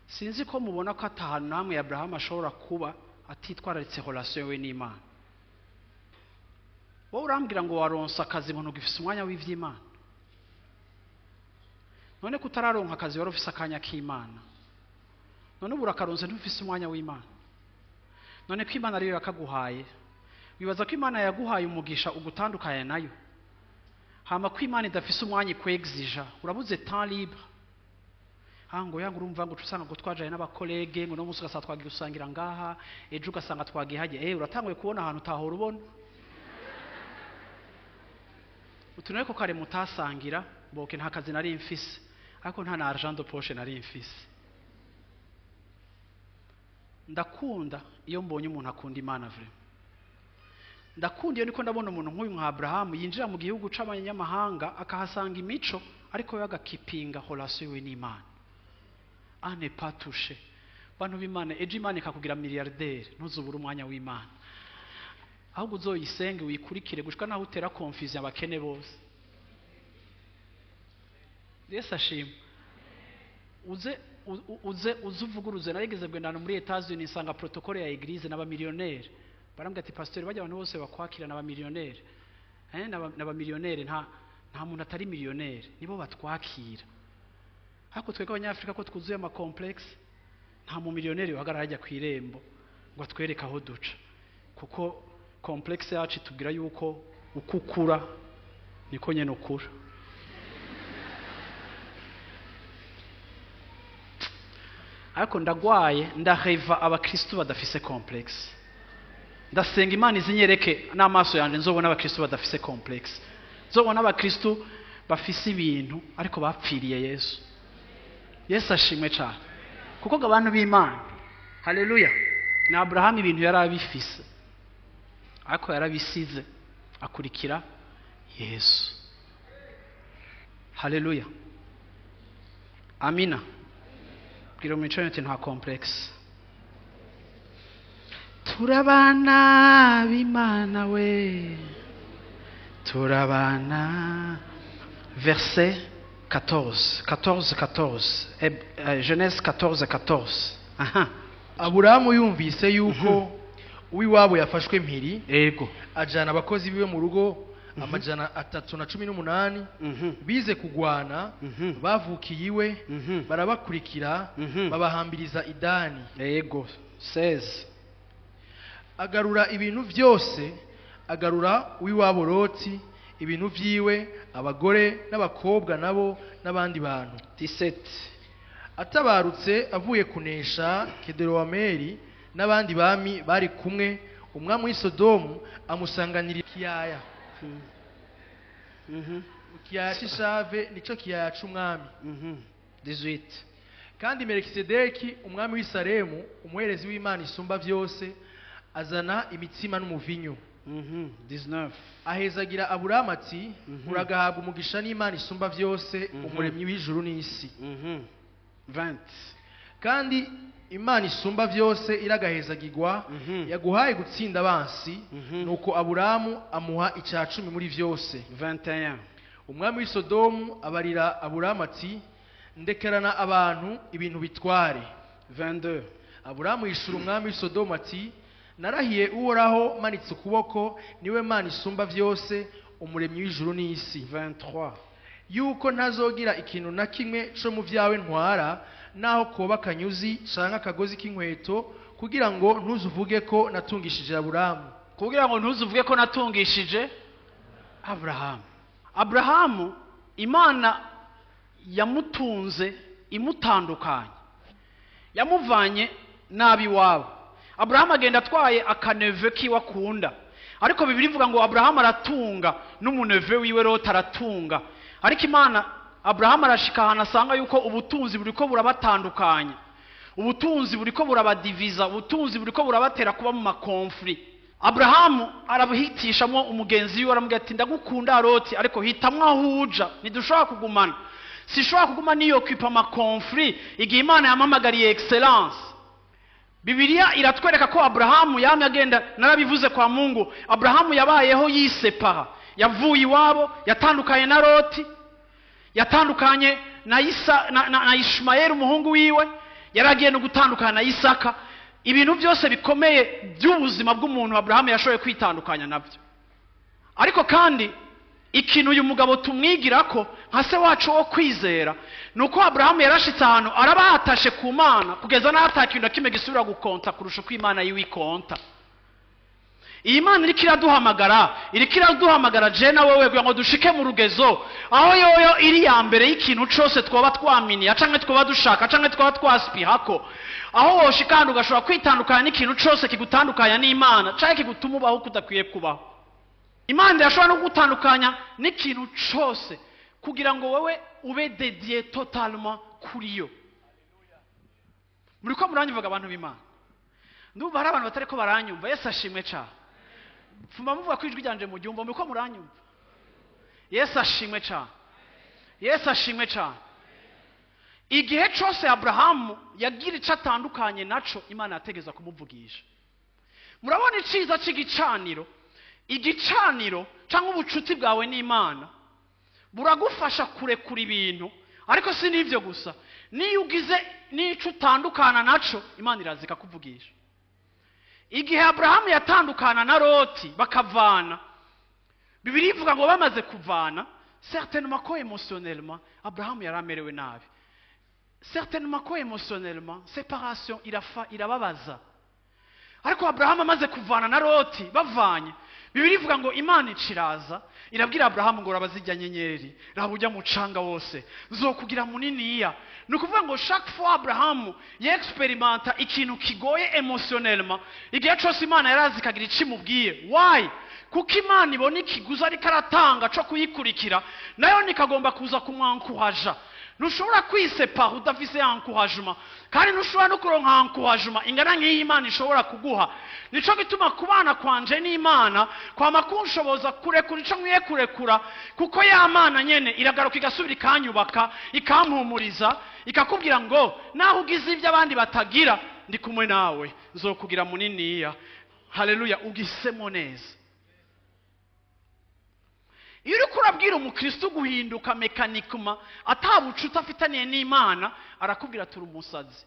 Sinzi ko mubona ko atahantu namwe Abrahamu ashobora kuba atitwararitse relation we n'Imana. Wowe urambwira ngo waronse akazi ngo ntugifise umwanya w'ivy'Imana. None ko utararonka akazi wari ufise akanya k'Imana, none ubu urakaronse ntufise umwanya w'Imana? None ko Imana ariyo yakaguhaye, wibaza ko Imana yaguhaye umugisha ugutandukanye nayo? Hama ko Imana idafise umwanya ikwegzija, urabuze temps libre. Ah, ngo yanga, urumva ngo usanga ngo twajaye n'aba collègues, ngo no munsi ugasanga twagiye gusangira ngaha, ejo ugasanga twagiye hajya. Uratanguye kubona ahantu utahora ubona utuntu ko kare mutasangira. Boke nta kazi nari mfise, ariko nta na argent de poche nari mfise. Ndakunda iyo mbonye umuntu akunda Imana, vraiment. Ndakunda iyo niko ndabona umuntu nk'uyu nka Abrahamu yinjira mu gihugu c'abanyamahanga, akahasanga imico, ariko we agakipinga relation yiwe n'Imana, à ne pas toucher. Bantu b'Imana, ejo Imana ikakugira milliardaire, ntuzubure umwanya w'Imana, ahubwo uzoyisenge, wikurikire gushika naho utera confusion abakene bose. Yesu ashimwe. Uze uze uze uvuguruze. Narigeze kugendana muri Etats-Unis, nsanga protocole ya église n'abamillionnaire. Barambwira ati: "Pasteur, bajya abantu bose bakwakira n'abamillionnaire, n'abamillionnaire, nta muntu atari millionnaire, nibo batwakira." Ariko twebwe Abanyafrika ko twuzuye ama complexe, nta mu millionnaire uhagarara hajya ku irembo ngo atwereke aho duca, kuko complexe yacu itubwira yuko uko ukura niko nyene ukura. Ariko ndagwaye, ndaheva abakristu badafise complexe. Ndasenga Imana izinyereke n'amaso yanjye, nzobona abakristu badafise complexe, nzobona abakristu bafise ibintu ariko bapfiriye Yesu. Yesu ashimwe cyane. Kuko ngo abantu b'Imana, haleluya, na Aburahamu ibintu yari abifise, ariko yarabisize akurikira Yesu. Haleluya, amina. Bwira mu uti nta complexe. Turabana b'Imana we, turabana. Verset 14, 14, 14. Genèse 14, 14. Aha. Aburahamu yumvise yuko uw'iwabo yafashwe mpiri, Ego. ajana abakozi biwe mu rugo 318 bize kugwana, bavukiye iwe, barabakurikira, babahambiriza idani. Ego. 16. Agarura ibintu byose, agarura uw'iwabo Loti, ibintu vyiwe, abagore n'abakobwa nabo n'abandi bantu. 17. Atabarutse avuye kunesha Kedorowameri n'abandi bami bari kumwe, umwami w'i Sodomu amusanganira ikiyaya. Ikiyaya c'Ishave nico kiyaya c'umwami. 18. Kandi Melikisedeki umwami w'i Salemu, umuherezi w'Imana isumba vyose, azana imitsima n'umuvinyu. 19. Ahezagira Aburahamu ati, uragahabwa umugisha n'Imana isumba vyose, umuremyi w'ijuru n'isi. 20. Kandi Imana isumba vyose iragahezagirwa, yaguhaye gutsinda abansi. Nuko Aburahamu amuha ica 10 muri vyose. 21. Umwami w'i Sodomu abarira Aburahamu ati, ndekerana abantu ibintu bitware. 22. Aburahamu yishura umwami w'i Sodomu ati, narahiye Uhoraho manitse ukuboko, niwe Mana isumba vyose, umuremyi w'ijuru n'isi, 23. yuko ntazogira ikintu na kimwe co mu vyawe ntwara, naho koba akanyuzi canke akagozi k'inkweto, kugira ngo ntuzuvuge ko natungishije Aburahamu. Kugira ngo ntuzuvuge ko natungishije Aburahamu. Aburahamu Imana yamutunze imutandukanye, yamuvanye nabi wabo. Aburahamu agenda atwaye akaneve kiwe akunda, ariko Bibiliya ivuga ngo Aburahamu aratunga n'umuneve wiwe Loti aratunga. Ariko Imana, Aburahamu arashika ahantu asanga yuko ubutunzi buriko burabatandukanya, ubutunzi buriko burabadiviza, ubutunzi buriko burabatera kuba mu ma conflits. Aburahamu arabihitishamo umugenzi wiwe, aramubwira ati ndagukunda Loti, ariko hitamwo aho uja, ntidushobora kugumana, sishobora kuguma niyokipa ama conflits igihe Imana yampamagariye excellence. Bibiliya iratwereka ko Aburahamu yamye agenda, narabivuze kwa Mungu, Aburahamu yabayeho yisepara, yavuye iwabo, yatandukanye na Loti, yatandukanye na Isa, na Ishimayeli umuhungu wiwe, yaragiye no gutandukana na Isaka. Ibintu byose bikomeye by'ubuzima bw'umuntu Aburahamu yashoboye kwitandukanya nabyo. Ariko kandi ikintu uyu mugabo tumwigira ko nka se wacu wo kwizera, nuko Aburahamu yarashitse ahantu arabahatashe ku Mana kugeza n'aho atakintu na kimwe gisubira gukonta kurusha uko Imana yiwe ikonta. Iyi Mana iriko iraduhamagara, iriko iraduhamagara je na wewe kugira ngo dushike mu rugezo aho yoyo iri ya mbere y'ikintu cose twaba twaminiya canke twaba dushaka canke twaba twasipihako, aho woshika ahantu ugashobora kwitandukanya n'ikintu cose kigutandukanya n'Imana canke kigutuma ubaho uko udakwiye kubaho. Imana irashobora no kugutandukanya n'ikintu cose kugira ngo wewe ube dédié totalement kuri yo. Muriko muranyumvaga abantu b'Imana? Ndumva hari abantu batariko baranyumva. Yesu ashimwe cane. Fuma muvuga ko ijwi ryanje mu gyumva, muriko muranyumva? Yesu ashimwe cane. Yesu ashimwe cane. Igihe cose Aburahamu yagira ico atandukanye naco, Imana yategeza kumuvugisha. Murabona iciza c'igicaniro? Igicaniro canke ubucuti bwawe n'Imana buragufasha kurekura ibintu, ariko si n'ivyo gusa, niyo ugize n'ico utandukana naco, Imana iraza ikakuvugisha. Igihe Aburahamu yatandukana na Loti bakavana, Bibiliya ivuga ngo bamaze kuvana, certainement ko émotionnellement Aburahamu yari amerewe nabi. Certainement ko émotionnellement séparation irafa, irababaza. Ariko Aburahamu amaze kuvana na Loti, bavanye, Bibiliya ivuga ngo Imana iciraza irabwira Aburahamu ngo raba zijya nyenyeri, raba ujya mu canga wose, nzokugira muniniya. Ni ukuvuga ngo chaque fois Aburahamu yexperimenta ikintu kigoye émotionnellement, igihe cose Imana yarazi ikagira ico imubwiye. Why? Kuko Imana ibona ikiguzi ariko aratanga co kuyikurikira, nayo nikagomba kuza kumwankuraja. Ntushobora kwisepara udafise encouragement, kandi ntushobora no kuronka encouragement ingana nk'iyi Imana ishobora kuguha. Nico gituma kubana kwanje n'Imana kwama kunshoboza kurekura ico nkwiye kurekura, kuko ya Mana nyene iragaruka igasubira ikanyubaka, ikampumuriza, ikakubwira ngo naho ugize ibyo abandi batagira, ndi kumwe nawe, nzokugira muniniya. Haleluya, ugisemo neza. Iyo uriko urabwira umukristo guhinduka mekanikuma atabucuti afitaniye n'Imana, arakubwira turi umusazi,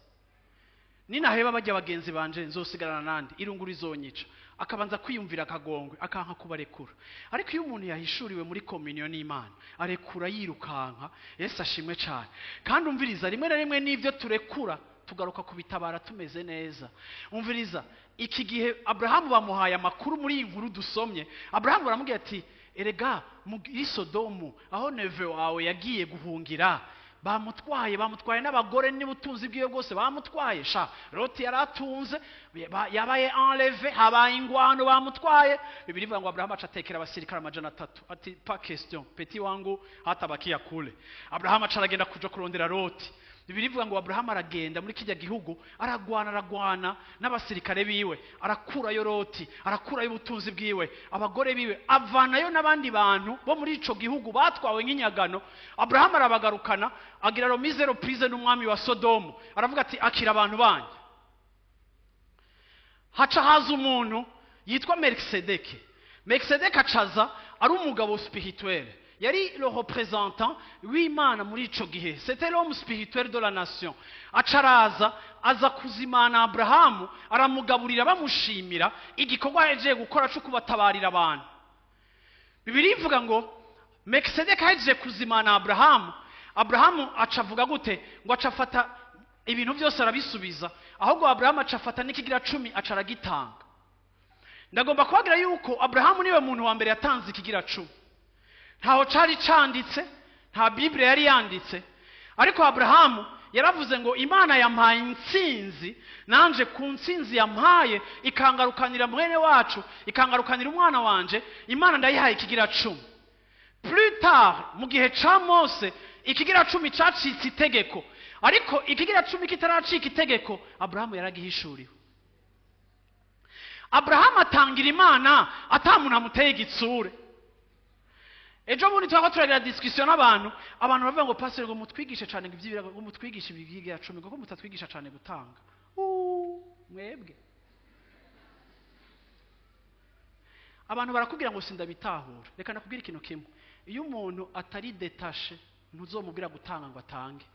ninaheba bajya bagenzi banje nzosigarana nande, irungu rizonyica. Akabanza kwiyumvira akagongwe, akanka kubarekura. Ariko iyo umuntu yahishuriwe muri communion n'Imana, arekura yirukanka. Yesu ashimwe cyane. Kandi umviriza, rimwe na rimwe n'ivyo turekura tugaruka kubitabara tumeze neza. Umviriza, iki gihe Abrahamu bamuhaye amakuru muri iyi nkuru dusomye. Abrahamu baramubwira ati erega muri Sodomu aho neveu wawe yagiye guhungira, bamutwaye n'abagore n'ubutunzi bwiwe bwose bamutwaye. Sha Loti yaratunze, yabaye enlevé, habaye ingwano, bamutwaye. Bibiliya ivuga ngo Abrahamu acatekera abasirikare 300, ati pas question, petit wangu hatabakia kule. Abrahamu acaragenda kuja kurondera Loti. Bibiliya ivuga ngo Abrahamu aragenda muri kijya gihugu, aragwana n'abasirikare biwe, arakurayo Loti, arakurayo ubutunzi bwiwe, abagore biwe, avanayo n'abandi bantu bo muri ico gihugu batwawe nk'inyagano. Abrahamu arabagarukana, agira remise reprise n'umwami wa Sodomu, aravuga ati akira abantu banyu. Haca haza umuntu yitwa Melkisedeki. Melkisedeki acaza ari umugabo spirituel, yari le représentant w'Imana muri ico gihe, c'était l'homme spirituel de la nation. Acaraza aza kuzimana Abrahamu, aramugaburira, bamushimira igikorwa yaje gukora cyo kubatabarira abantu. Bibiliya ivuga ngo Melkisedeki aje kuzimana Abrahamu, Abrahamu acavuga gute? Ngo acafata ibintu byose arabisubiza, ahubwo Abrahamu acafata n'ikigira 10 acaragitanga. Ndagomba kubagira yuko Abrahamu niwe muntu wa mbere yatanze ikigira 10. Ntaho cari canditse, nta Bible yari yanditse, ariko Abrahamu yaravuze ngo Imana yampaye intsinzi, nanje ku ntsinzi yampaye ikangarukanira mwene wacu, ikangarukanira umwana wanje, Imana ndayihaye ikigira 10. Plus tard mu gihe ca Mose ikigira 10 cacitse itegeko, ariko ikigira 10 kitaracika itegeko Abrahamu yaragihishuriwe. Abrahamu atangira Imana atamuntu amuteye igitsure. Ejo bundi twako turagira discussion n'abantu, abantu bavuga ngo pastor ngo mutwigishe cyane ngo ivyibira, ngo mutwigishe ibigira 10, kuko mutatwigisha cyane gutanga. Mwebwe abantu barakubwira ngo sindabitahura. Reka nakubwira ikintu kimwe, iyo umuntu atari détaché ntuzomubwira gutanga ngo atange.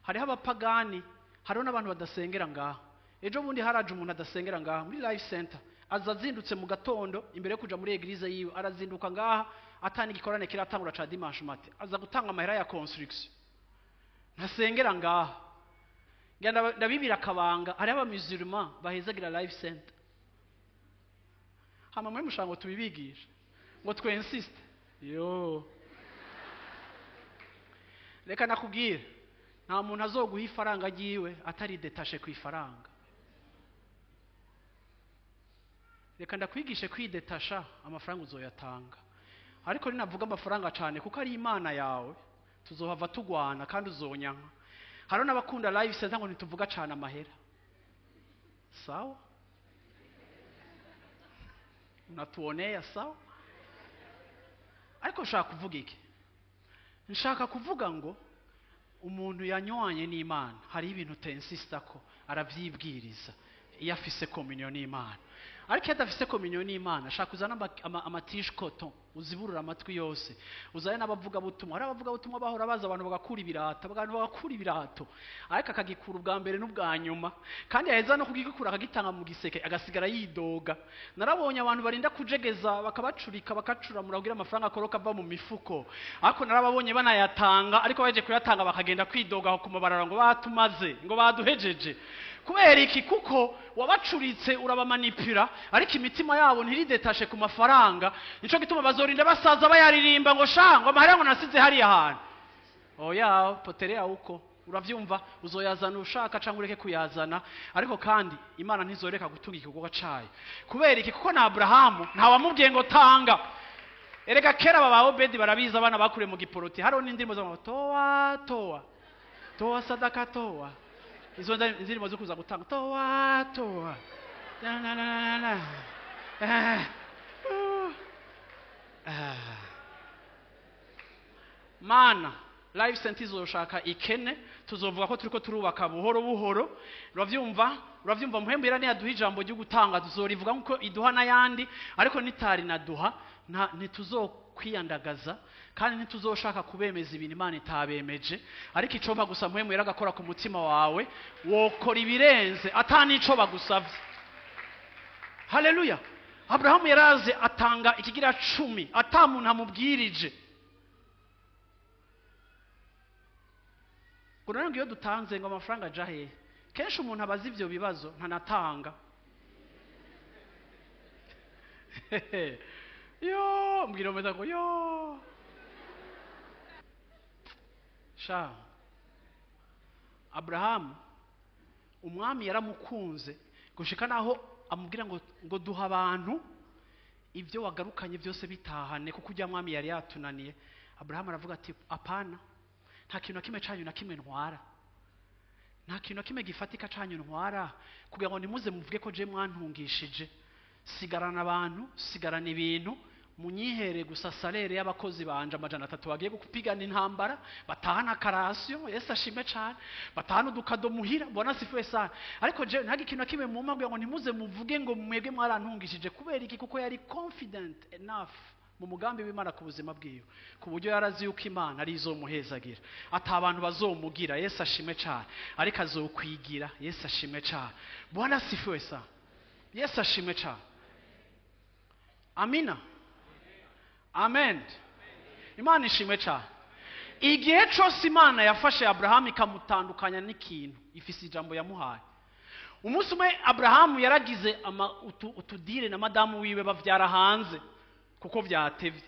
Hariho abapagani, hariho n'abantu badasengera ngaha. Ejo bundi haraje umuntu adasengera ngaha muri Life Center, aza azindutse mu gatondo imbere yo kuja muri eglise yiwe, arazinduka ngaha atani igikorane kiratangura ca dimanche matin, aza gutanga amahera ya construction. Ntasengera ngaha. Ngenda ndabibira akabanga, hariho abamusulman bahezagira Life Center. Hama mwe mushango tubibigisha ngo twe insiste. Yo, reka nakubwira, nta muntu azoguha ifaranga ryiwe atari détaché ku ifaranga. Reka ndakwigishe kwidetasha, amafaranga uzoyatanga. Ariko ninavuga amafaranga cyane kuko ari Imana yawe, tuzohava tugwana kandi uzonyanka. Hariho n'abakunda Life Center ngo ntituvuga cyane amahera. Sawa, unatuonea sawa. Ariko nshaka kuvuga iki? Nshaka kuvuga ngo umuntu yanywanye n'Imana hari ibintu tensista ko aravyibwiriza iyo afise communion n'Imana. Ariko iyo adafise communion n'Imana, ashaka kuzana amatishe coton uziburura amatwi yose, uzane n'abavuga butumwa. Hari abavuga butumwa bahora baza abantu bagakura ibirato, abantu bagakura ibirato, ariko akagikura ubwa mbere n'ubwa nyuma, kandi yaheza no kugikura akagitanga mu giseke, agasigara yidoga. Narabonye abantu barinda kujegeza bakabacurika bakacuramura kugira amafaranga akoroka ava mu mifuko, ariko narababonye banayatanga, ariko baje kuyatanga bakagenda kwidoga aho kumabarara ngo batumaze, ngo baduhejeje. Kubera iki? Kuko wabacuritse urabamanipira, ariko imitima yabo ntiridetashe ku mafaranga. Nico gituma bazorinda basaza bayaririmba ngo sha ngo amahera ngo nasize hariya hantu. Oya, poterea uko uravyumva, uzoyazana ushaka cyangwa ureke kuyazana, ariko kandi Imana ntizoreka gutunga igikorwa cayo. Kubera iki? Kuko na Abrahamu nta wamubwiye ngo tanga. Erega kera baba Obedi barabiza abana bakuriye mu giporoti, hariho n'indirimbo zo toa toa toa sadaka toa, izo indirimbo zo kuza gutanga toa toa na na na na. Mana Life Center izoshaka ikene, tuzovuga ko turiko turubaka buhoro buhoro. Uravyumva Muhembu yari yaduha ijambo ryo gutanga, tuzorivuga nkuko iduha n'ayandi, ariko nitari naduha ntituzokwiyandagaza kandi ntituzoshaka kubemeza ibintu Imana itabemeje. Ariko ico gusa Muhembu yari agakora ku mutima wawe, wokora ibirenze ata nico bagusavye. Haleluya. Abrahamu yaraze atanga ikigira 10 ata muntu amubwirije. Kuno iyo dutanze ngo amafaranga aja hehe, kenshi umuntu abaza ivyo bibazo ntanatanga. Yo mbwira umeze ngo yo sha. Abrahamu umwami yaramukunze gushika naho amubwira ngo duha abantu ibyo wagarukanye byose bitahane, kuko ujya mwami yari yatunaniye. Abrahamu aravuga ati apana, nta kintu na kimwe canyu na kimwe ntwara, nta kintu na kimwe gifatika canyu ntwara, kugira ngo nimuze muvuge ko je mwantungishije. Sigarana abantu, sigarana ibintu, munyihere gusa salere y'abakozi banje 300 bagiye gupigana intambara, batahana karasiyo. Yesu ashime cyane, batahana udukado muhira. Bwana sifiwe sana. Ariko je nta kintu na kimwe mumpa kugira ngo nimuze muvuge ngo mwebwe mwarantungishije. Kubera iki? Kuko yari confident enough mu mugambi w'Imana ku buzima bwiwe, ku buryo yarazi yuko Imana ari izomuhezagira, ata abantu bazomugira. Yesu ashime cyane, ariko azokwigira. Yesu ashime cyane. Bwana sifiwe sana. Yesu ashime cyane. Amina. Amen. Imana ishimwe cyane. Igihe cyose Imana yafashe Abrahamu ikamutandukanya n'ikintu, ifise ijambo yamuhaye. Umunsi umwe Abrahamu yaragize utudire na madamu wiwe bavyara hanze kuko vyatevye.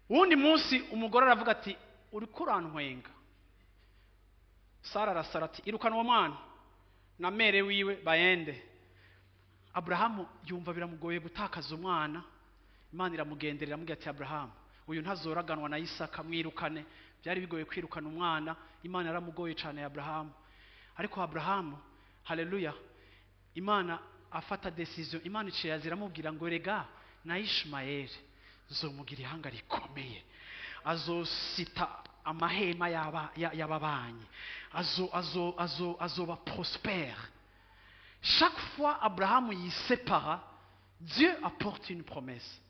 Uwundi munsi umugore aravuga ati uriko urantwenga. Sara arasara ati irukana uwo mwana na mere wiwe baende. Abrahamu yumva biramugoye gutakaza umwana. Imana iramugenderera iramubwira ati Abrahamu uyu ntazoraganwa na Isaka, mwirukane. Byari bigoye kwirukana umwana, Imana yaramugoye cyane Abrahamu. Ariko Abrahamu, haleluya, Imana afata decision. Imana iciye iramubwira ngo rega na Ishmael nzomugira ihanga rikomeye, azosita amahema y'ababanyi, azoba prospère. Chaque fois Abraham y sépara, Dieu apporte une promesse.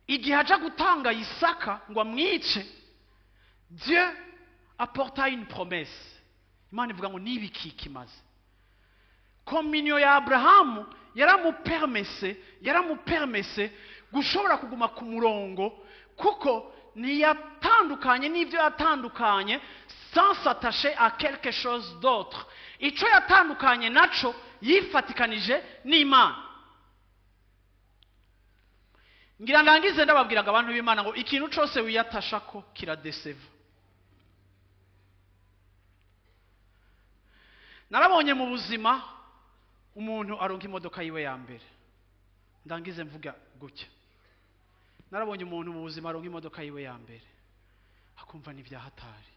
Igihe aja gutanga Isaka ngo amwice, Dieu apporta une promesse. Imana ivuga ngo nibiki kimaze. Communion ya Abrahamu yaramupermese gushobora kuguma ku murongo, kuko ntiyatandukanye n'ibyo yatandukanye sans s'attacher à quelque chose d'autre. Ico yatandukanye naco yifatikanije n'Imana. Ngira ndangize ndababwiraga abantu b'Imana ngo ikintu cose wiyatashako kiradeseva. Narabonye mu buzima umuntu aronka imodoka yiwe ya mbere. Ndangize mvuga gutya. Narabonye umuntu mu buzima aronka imodoka yiwe ya mbere, akumva ni vyahatari.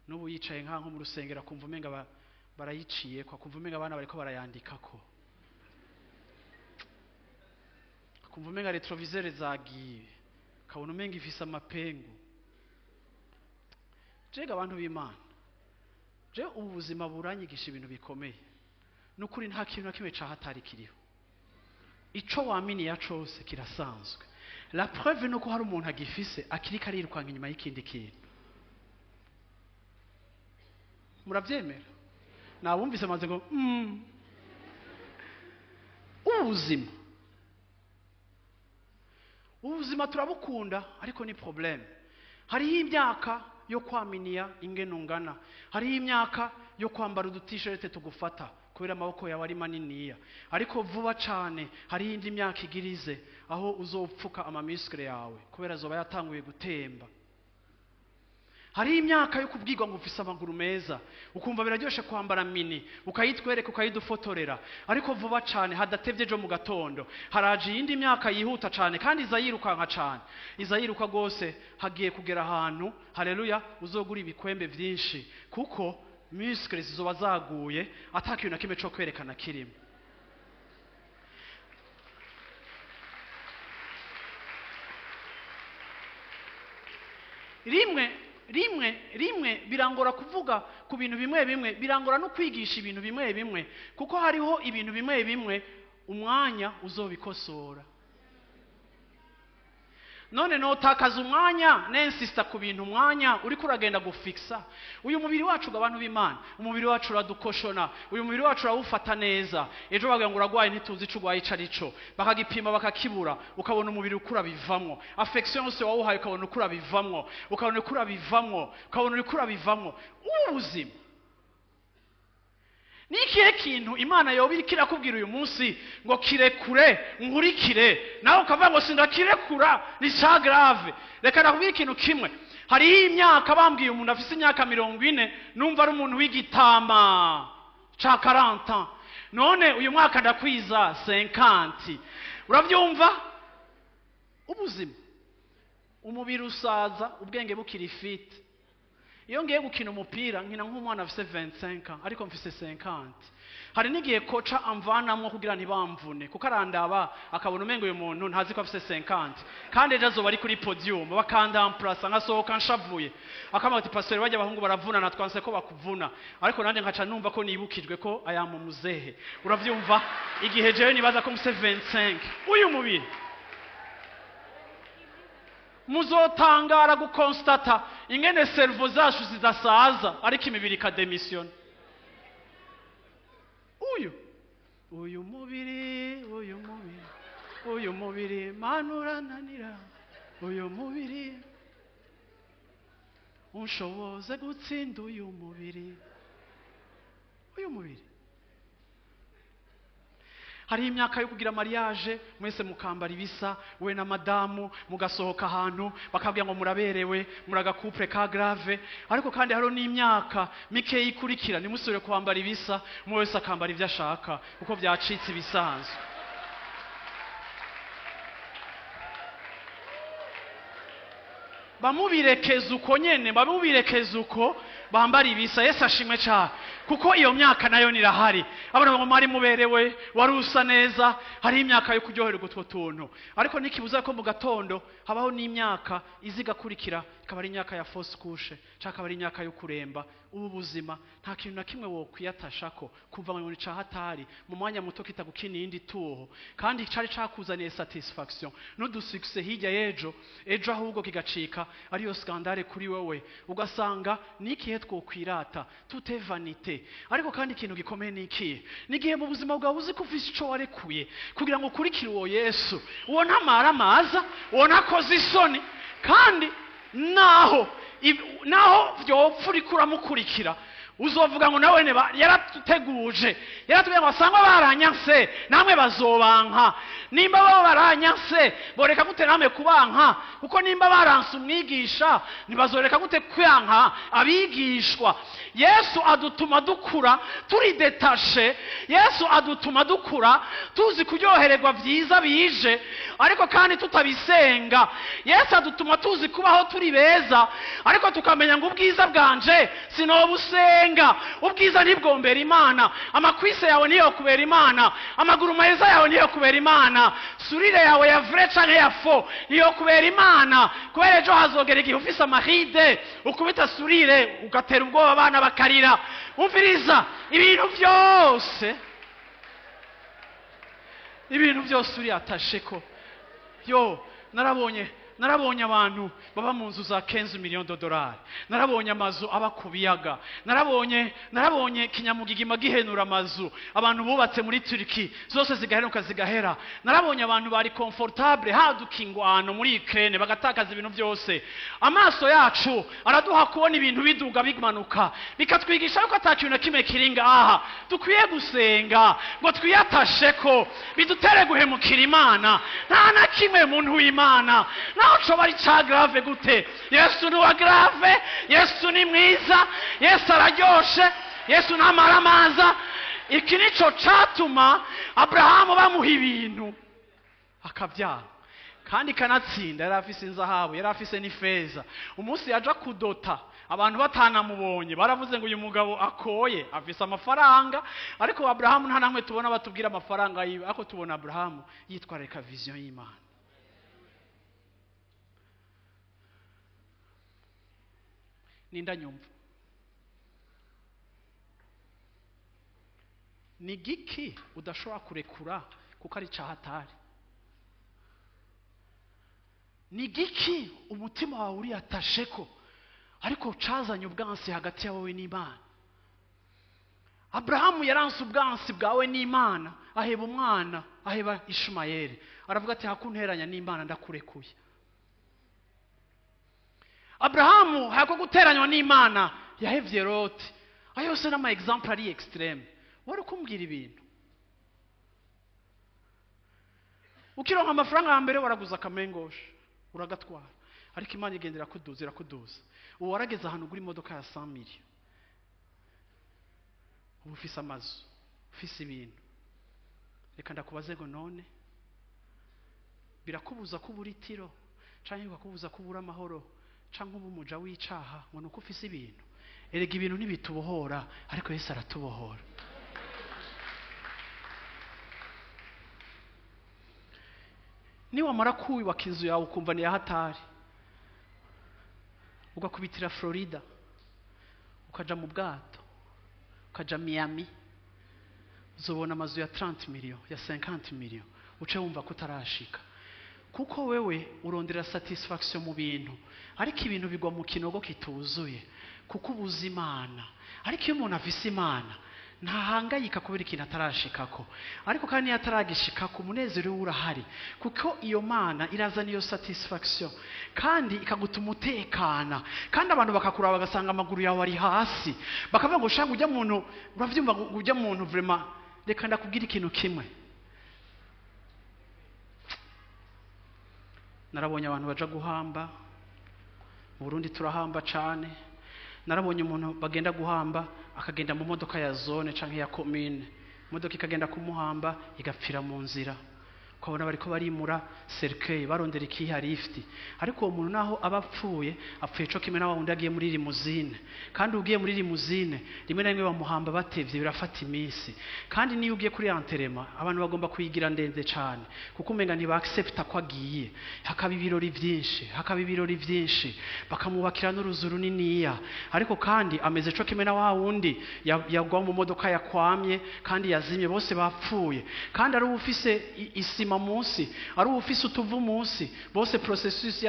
N'ubu yicaye nka mu rusengero akumva umenga barayiciye, ko akumva umenga abana bariko barayandikako, akumva umenga retroviseur zagiye, akabona umenga ifise amapengu. Jega abantu b'Imana, je ubu buzima buranyigisha ibintu bikomeye. Nukuri nta kintu na kimwe cahatari kiriho. Ico waminiya cose kirasanzwe. La preuve nuko hari umuntu agifise akirika arirukanka inyuma y'ikindi kintu. Muravyemera? Nabumvise amaze ngo Ubuzima. Ubuzima turabukunda ariko ni problème. Hariho imyaka yo kwaminiya ingene ungana. Hariho imyaka yo kwambara udu-t-shirt tugufata kubera amaboko yawe ari maniniya. Ariko vuba cane hariho indi myaka igirize aho uzopfuka amamiskre yawe kubera azoba yatanguye gutemba. Hari imyaka yo kubwirwa ngo ufise amaguru meza, ukumva biraryoshe kwambara mini, ukayitwereka ukayidufotorera. Ariko vuba cane hadatevye ejo mu gatondo haraje iyindi myaka yihuta cane kandi izayirukanka cane, izayiruka gose. Hagiye kugera ahantu, haleluya, uzogura ibikwembe vyinshi kuko muscles zizoba zaguye atakintu na kimwe co kwerekana kirimo. Rimwe rimwe rimwe birangora kuvuga ku bintu bimwe bimwe, birangora no kwigisha ibintu bimwe bimwe, kuko hariho ibintu bimwe bimwe umwanya uzobikosora. None notakaza umwanya nensista ku bintu umwanya uriko uragenda gufixa. Uyu mubiri wacu abantu b'Imana, umubiri wacu uradukoshona, uyu mubiri wacu urawufata neza. Ejo bagira ngo uragwaye ntituzi ico ugwaye ico arico, bakagipima bakakibura, ukabona umubiri ukura bivamwo. Affection yose wawuhaye ukabona ukura bivamwo, ukabona ukura bivamwo, ukabona ukura bivamwo. Ubuzima ni ikihe kintu Imana yoba iriko irakubwira uyu munsi ngo kirekure nkurikire, nawe ukavuga ngo sindakirekura ni ca grave? Reka nakubwira ikintu kimwe. Hariho imyaka bambwiye umuntu afise imyaka 40 numva ari umuntu w'igitama ca 40, none uyu mwaka ndakwiza 50. Uravyumva? Ubuzima, umubiri usaza ubwenge bukiri fit. Iyo ngiye gukina umupira nkina nk'umwana afise 25 ans, ariko mfise 50. Hari n'igihe koca amvanamwo kugira ntibamvune, kuko arandaba akabona umengo uyu muntu ntazi ko afise 50, kandi ejo azoba ari kuri podium, bakandamplasa nkasohoka nshavuye. Akambwira ati pastor bajya abahungu baravunana twanse ko bakuvuna, ariko nanjye nkaca numva ko nibukijwe ko aya mu muzehe. Uravyumva? Igihe jewe nibaza ko mfise 25. Uyu mubiri muzotangara gukonstata ingene cerveau zacu zidasaza, ariko imibiri ikademisiyona. Uyu mubiri, uyu mubiri, uyu mubiri Mana urananira, uyu mubiri unshoboze gutsinda uyu mubiri, uyu mubiri. Hari imyaka yo kugira mariage mwese mukambara ibisa, we na madamu mugasohoka ahantu bakabwira ngo muraberewe, muragakouple ka grave. Ariko kandi hariho n'imyaka mike ikurikira nimusubire kwambara ibisa, umwe wese akambara ibyo ashaka kuko byacitse ibisanzwe. Bamubirekeza uko nyene, bamubirekeza uko bambara ibisa. Yesu ashimwe cyane, kuko iyo myaka nayo nirahari. Abana ngo mwari muberewe, wari usa neza. Hari imyaka yo kuryoherwa utwo tuntu, ariko nikibuza ko mu gatondo habaho n'imyaka izigakurikira, ikaba ari imyaka ya fausse couche cyangwa akaba ari imyaka yo kuremba. Ubu buzima nta kintu na kimwe wokwiyatashako kuva mu bintu ca hatari mu mwanya muto kitagukina iyindi tuho, kandi cari cakuzaniye satisfaction n'udusuccès hirya y'ejo, ejo ahubwo kigacika ariyo scandale kuri wewe, ugasanga nikihe twokwirata, tout est vanité. Ariko kandi ikintu gikomeye ni ikihe? Ni igihe mu buzima bwawe uzi ko ufise ico warekuye kugira ngo ukurikire uwo Yesu, uwo ntamara amaza, uwo ntakoze isoni, kandi naho vyopfa uriko uramukurikira uzovuga ngo nawe yaratuteguje, yaratubwiye ngo basangwa baranyanse namwe bazobanka. Nimba baba baranyanse boreka gute namwe kubanka? Kuko nimba baranse umwigisha ntibazoreka gute kwanka abigishwa? Yesu adutuma dukura turi detashe, Yesu adutuma dukura tuzi kuryohererwa vyiza bije, ariko kandi tutabisenga. Yesu adutuma tuzi kubaho turi beza, ariko tukamenya ngo ubwiza bwanje sinobusenga. Ubwiza ntibwombera Imana, amakwise yawe niyo kubera Imana, amaguru meza yawe niyo kubera Imana, surire yawe ya vrai canke ya faux niyo kubera Imana. Kubera ejo hazogera igihe ufise amahide ukubita surire ugatera ubwoba abana bakarira. Umviriza, ibintu byose, ibintu byose uri atasheko. Yo narabonye abantu baba mu nzu za 15 millions de dollars, narabonye amazu aba ku biyaga, narabonye kinyamugigima gihenura amazu abantu bubatse muri Turki zose zigahenuka zigahera. Narabonye abantu bari comfortable haduka ingwano muri Ukraine bagatakaza ibintu byose. Amaso yacu araduha kubona ibintu biduga bimanuka, bikatwigisha yuko atakintu na kimwe kiri ngaha. Dukwiye gusenga ngo twiyatasheko, bidutere guhemukira Imana. Nta na kimwe muntu w'Imana naho coba ari ca grave gute. Yesu ni wa grave, Yesu ni mwiza, Yesu araryoshe, Yesu ntamara amaza. Iki nico catuma Abrahamu bamuha ibintu akabyanga, kandi kanatsinda. Yari afise inzahabu, yari afise n'ifeza. Umunsi yaja kudota abantu batanamubonye baravuze ngo uyu mugabo akoye afise amafaranga. Ariko Abrahamu nta namwe tubona batubwira amafaranga yiwe, ariko tubona Abrahamu yitwararika vision y'Imana. Ninda nyumva. Ni giki udashobora kurekura kuko ari cahatari? Ni giki umutima wawe uri atasheko ariko cazanye ubwansi hagati yawe n'Imana? Abrahamu yaranse ubwansi bwawe n'Imana, aheba umwana, aheba Ishumayeli, aravuga ati hakunteranya n'Imana ndakurekuye. Abrahamu hako guteranywa n'Imana yahevye Loti. Ayo yose n'ama example ari extreme. Wari kumbwira ibintu ukironka amafaranga ya mbere waraguza akamengosha uragatwara, ariko Imana igendera kuduza irakuduza. Ubu warageze ahantu ugura imodoka ya 100 million, ubu ufise amazu, ufise ibintu. Reka ndakubaze ngo none birakubuza kubura itiro canke bikakubuza kubura amahoro canke uba umuja w'icaha ngo nuko ufise ibintu? Erega ibintu ntibitubohora, ariko Yesu aratubohora. Niwamara kubaka inzu yawe ukumva ni yahatari, ugakubitira Florida, ukaja mu bwato, ukaja Miami, uzobona amazu ya 30 million, ya 50 million, uce wumva ko utarashika. Kuko wewe urondera satisfaction mu bintu, ariko ibintu bigwa mu kinogo kituzuye kuko ubuze Imana. Ariko iyo umuntu afise Imana ntahangayika kubera ikintu atarashikako, ariko kandi iyo ataragishikako umunezero we urahari, kuko iyo Mana irazana iyo satisfaction kandi ikagutuma utekana, kandi abantu bakakuraba bagasanga amaguru yawe ari hasi, bakavuga ngo shanga ujya muntu, uravyumva ngo ujya muntu vraiment. Reka ndakubwira ikintu kimwe, narabonye abantu baja guhamba mu Burundi, turahamba cane. Narabonye umuntu bagenda guhamba akagenda mu modoka ya zone canke ya commune, imodoka ikagenda kumuhamba igapfira mu nzira. Ukabona bariko barimura cercueil barondera ikiha lift, ariko uwo muntu naho aba apfuye, apfuye co kimwe na wundi agiye muri limousine. Kandi ugiye muri limousine rimwe na rimwe bamuhamba batevye, birafata iminsi. Kandi niyo ugiye kuri enterrement abantu bagomba kuyigira ndende cane, kuko umenga ntiba accepta ko agiye. Hakaba ibirori vyinshi, hakaba ibirori vyinshi, bakamwubakira n'uruzu runiniya, ariko kandi ameze co kimwe na wa wundi yagwa mu modoka yakwamye kandi yazimye, bose bapfuye. Kandi ari ufise isima munsi, ari ufise utuvu munsi, bose processus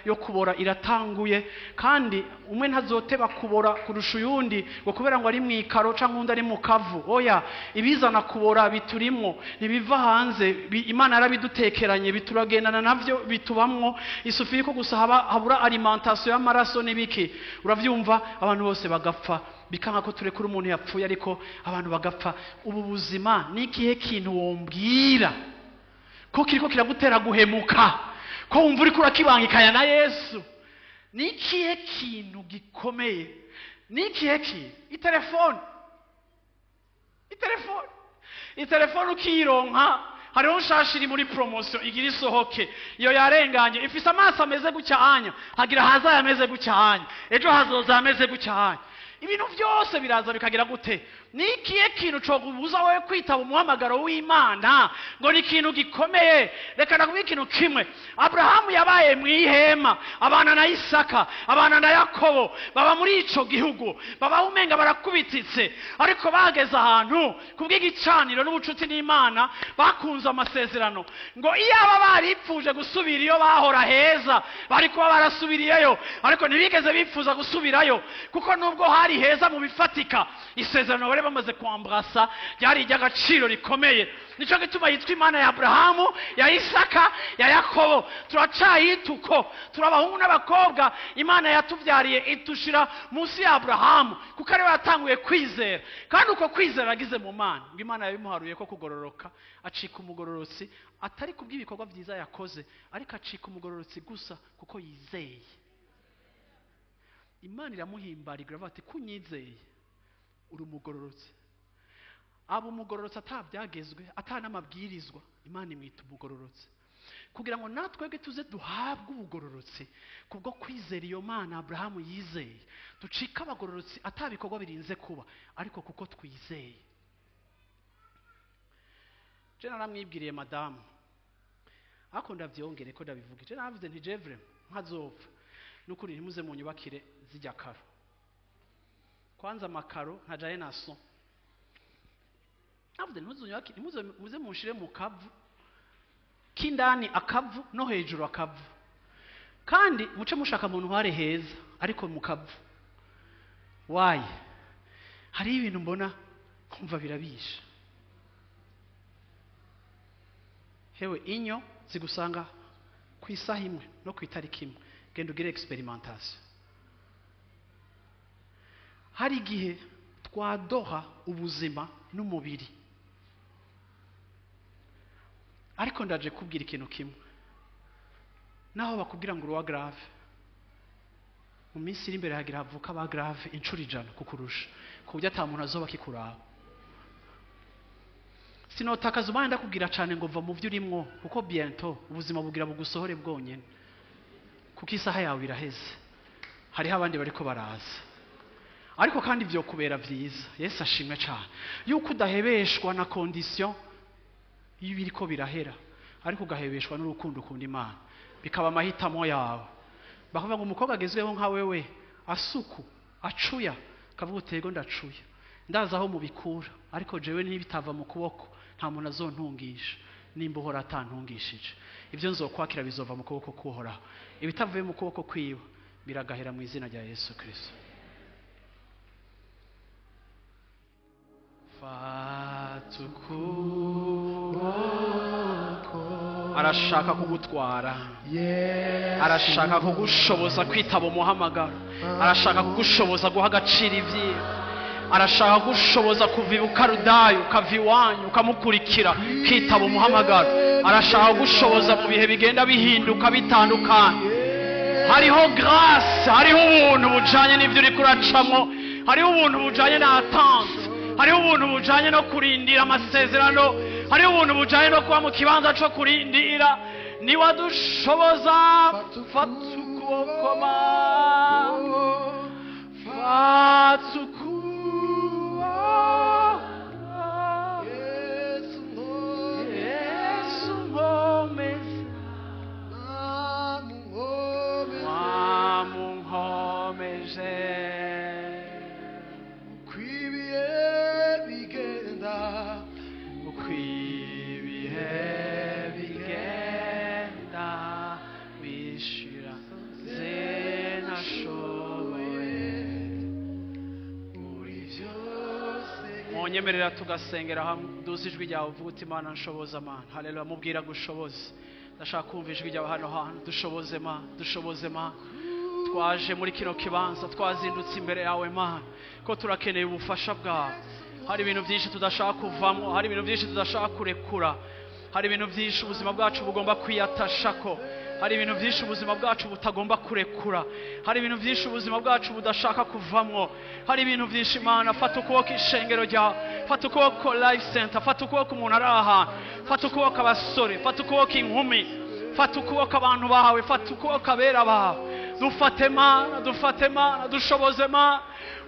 yo kubora iratanguye. Kandi umwe ntazoteba kubora kurusha uyundi ngo kubera ngo ari mwikaro canke undi ari mu kavu. Oya, ibizana kubora biturimwo ntibiva hanze, Imana yarabidutekeranye, bituragendana navyo, bitubamwo. Isufi ko gusa habura alimentation y'amaraso n'ibiki, uravyumva, abantu bose bagapfa. Bikanga ko turekura umuntu yapfuye, ariko abantu bagapfa. Ubu buzima ni ikihe kintu wombwira ko kiriko kiragutera guhemuka, ko wumva uriko urakibangikanya na Yesu? Ni ikihe kintu gikomeye? Ni ikihe kintu? Itelefone, itelefone, itelefone ukironka, hariho nshasha iri muri promotion igira isohoke, iyo yarenganye ifise amaso ameze gutya anya, hagira hazaye ameze gutya anya, ejo hazoza ameze gutya anya. Ibintu byose biraza bikagira gute? Ni ikihe kintu cokubuza wewe kwitaba umuhamagaro w'Imana ngo ni ikintu gikomeye? Reka ndakubwira ikintu kimwe. Abrahamu yabaye mu ihema, abana na Isaka, abana na Yakobo, baba muri ico gihugu, baba umenga barakubititse, ariko bageze ahantu kubw'igicaniro n'ubucuti n'Imana bakunze amasezerano, ngo iyaba baripfuje gusubira iyo bahora heza bari kuba barasubiriyeyo, ariko ntibigeze bifuza gusubirayo, kuko nubwo hari heza mu bifatika, isezerano bari bamaze kwambrasa ryari iry'agaciro rikomeye. Nico gituma yitwa Imana ya Abrahamu, ya Isaka, ya Yakobo. Turacayita uko, turi abahungu n'abakobwa Imana yatuvyariye itushira munsi ya Abrahamu, kuko ariwe yatanguye kwizera, kandi uko kwizera yagize mu Mana, ngo Imana yabimuharuye ko kugororoka, acika umugororotsi atari kubw'ibikorwa vyiza yakoze, ariko acika umugororotsi gusa kuko yizeye. Imana iramuhimbara iravuga ati kunyizeye uri umugororotsi. Aba umugororotsi atabyagezwe, atanamabwirizwa, Imana imwita umugororotsi, kugira ngo natwebwe tuze duhabwe ubugororotsi kubwo kwizera iyo Mana Abrahamu yizeye, ducike abagororotsi atabikorwa birinze kuba, ariko kuko twizeye. Je naramwibwiriye madamu, ariko ndavyongere ko ndabivuga. Je naravuze nti jevre nkazopfa nukuri ntimuze munyubakire zijya karo. Kwanza amakaro ntajaye na son. Navuze ntimuzunyubake, ntimuze muze munshire mu kavu k'indani, akavu no hejuru akavu, kandi muce mushaka mu ntware heza, ariko mu kavu waye hariho ibintu mbona nkumva birabisha. Hewe, inyo zigusanga ku isaha imwe no ku itariki imwe. Genda ugire expérimentation. Hari igihe twadoha ubuzima n'umubiri, ariko ndaje kubwira ikintu kimwe: naho bakubwira ngo uruwa grave, mu minsi iri imbere hagira havuka ba grave inshuro 100 kukurusha, ku buryo ata muntu azoba akikuraba. Sinotakaza umwanya ndakubwira cyane ngo va mu byo urimwo, kuko bientôt ubuzima bugira bugusohore bwonyene, kuko isaha yawe iraheze. Hariho abandi bariko baraza, ariko kandi byo kubera byiza, Yesu ashimwe cyane, yuko udahebeshwa na condition y'ibiriko birahera, ariko ugahebeshwa n'urukundo ukunda Imana, bikaba amahitamo yawe. Bakavuga ngo umukobwa agezweho nka wewe asuku acuya, kavuga utego ndacuya, ndaza aho mubikura, ariko jewe nibitava mu kuboko nta muntu azontungisha. Nimba uhora atantungishije, ibyo nzokwakira bizova mu kuboko k'Uhoraho, ibitavuye mu kuboko kwiwe biragahera mu izina rya Yesu Kristo. Fata ukuboko. Arashaka kugutwara, arashaka kugushoboza kwitaba umuhamagaro, arashaka kugushoboza guha agaciro ibyiwe, arashaka kugushoboza kuva ibukarudayo ukava iwanyu ukamukurikira, ukitaba umuhamagaro. Arashaka kugushoboza mu bihe bigenda bihinduka bitandukanye. Hariho grâce, hariho ubuntu bujanye n'ibyo uriko uracamo, hariho ubuntu bujanye na attente, hariho ubuntu bujanye no kurindira amasezerano, hariho ubuntu bujanye no kuba mu kibanza co kurindira. Niwadushoboza. Fata ukuboko ma, fata ukuboko, Yesu nkomeza, wamunkomeje. Ukwibihe bigenda, uko ibihe bigenda bishira, zinashoboye muri byose. Munyemerera tugasengera hamwe. Duze ijwi ryawe, uvuga uti: "Imana nshoboza, Mana." Haleluya. Mubwira gushoboza. Ndashaka kumva ijwi ryawe hano hantu. Dushoboze Mana, dushoboze Mana. Twaje muri kino kibanza, twazindutse imbere yawe Mana, ko turakeneye ubufasha bwawe. Hari ibintu byinshi tudashaka kuvamo, hari ibintu byinshi tudashaka kurekura, hari ibintu byinshi ubuzima bwacu bugomba kwiyatashako, hari ibintu byinshi ubuzima bwacu butagomba kurekura, hari ibintu byinshi ubuzima bwacu budashaka kuvamwo, hari ibintu byinshi. Imana, fata ukuboko ishengero ryawe, fata ukuboko Life Center, fata ukuboko umuntu ari ahantu, fata ukuboko abasore, fata ukuboko inkumi, fata ukuboko abantu bawe, fata ukuboko abera bawe. Dufate Mana, dufate Mana, dushoboze Mana.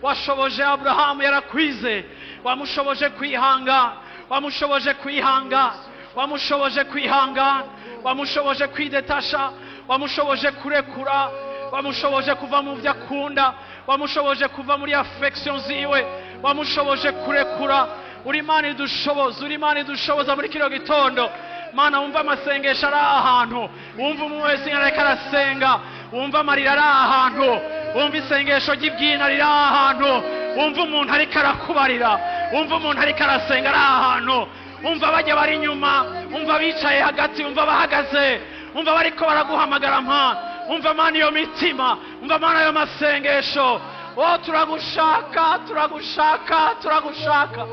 Washoboje Aburahamu, yarakwize, wamushoboje kwihanga, wamushoboje kwihanga, wamushoboje kwihanga, wamushoboje kwidetasha, wamushoboje kurekura, wamushoboje kuva mu byo akunda, wamushoboje kuva muri affection ziwe, wamushoboje kurekura. Uri Imana idushoboza, uri Imana idushoboza. Muri kino gitondo Mana, wumva amasengesho ari ahantu, wumva umwe wese ariko arasenga, wumva amarira ari ahantu, wumva isengesho ry'ibyina riri ahantu, wumva umuntu ariko arakubarira, wumva umuntu ariko arasenga ari ahantu, wumva bajya bari inyuma, wumva bicaye hagati, wumva bahagaze, wumva bariko baraguhamagara mpa, wumva Mana iyo mitima, wumva Mana ayo masengesho. Oh, turagushaka, turagushaka, turagushaka,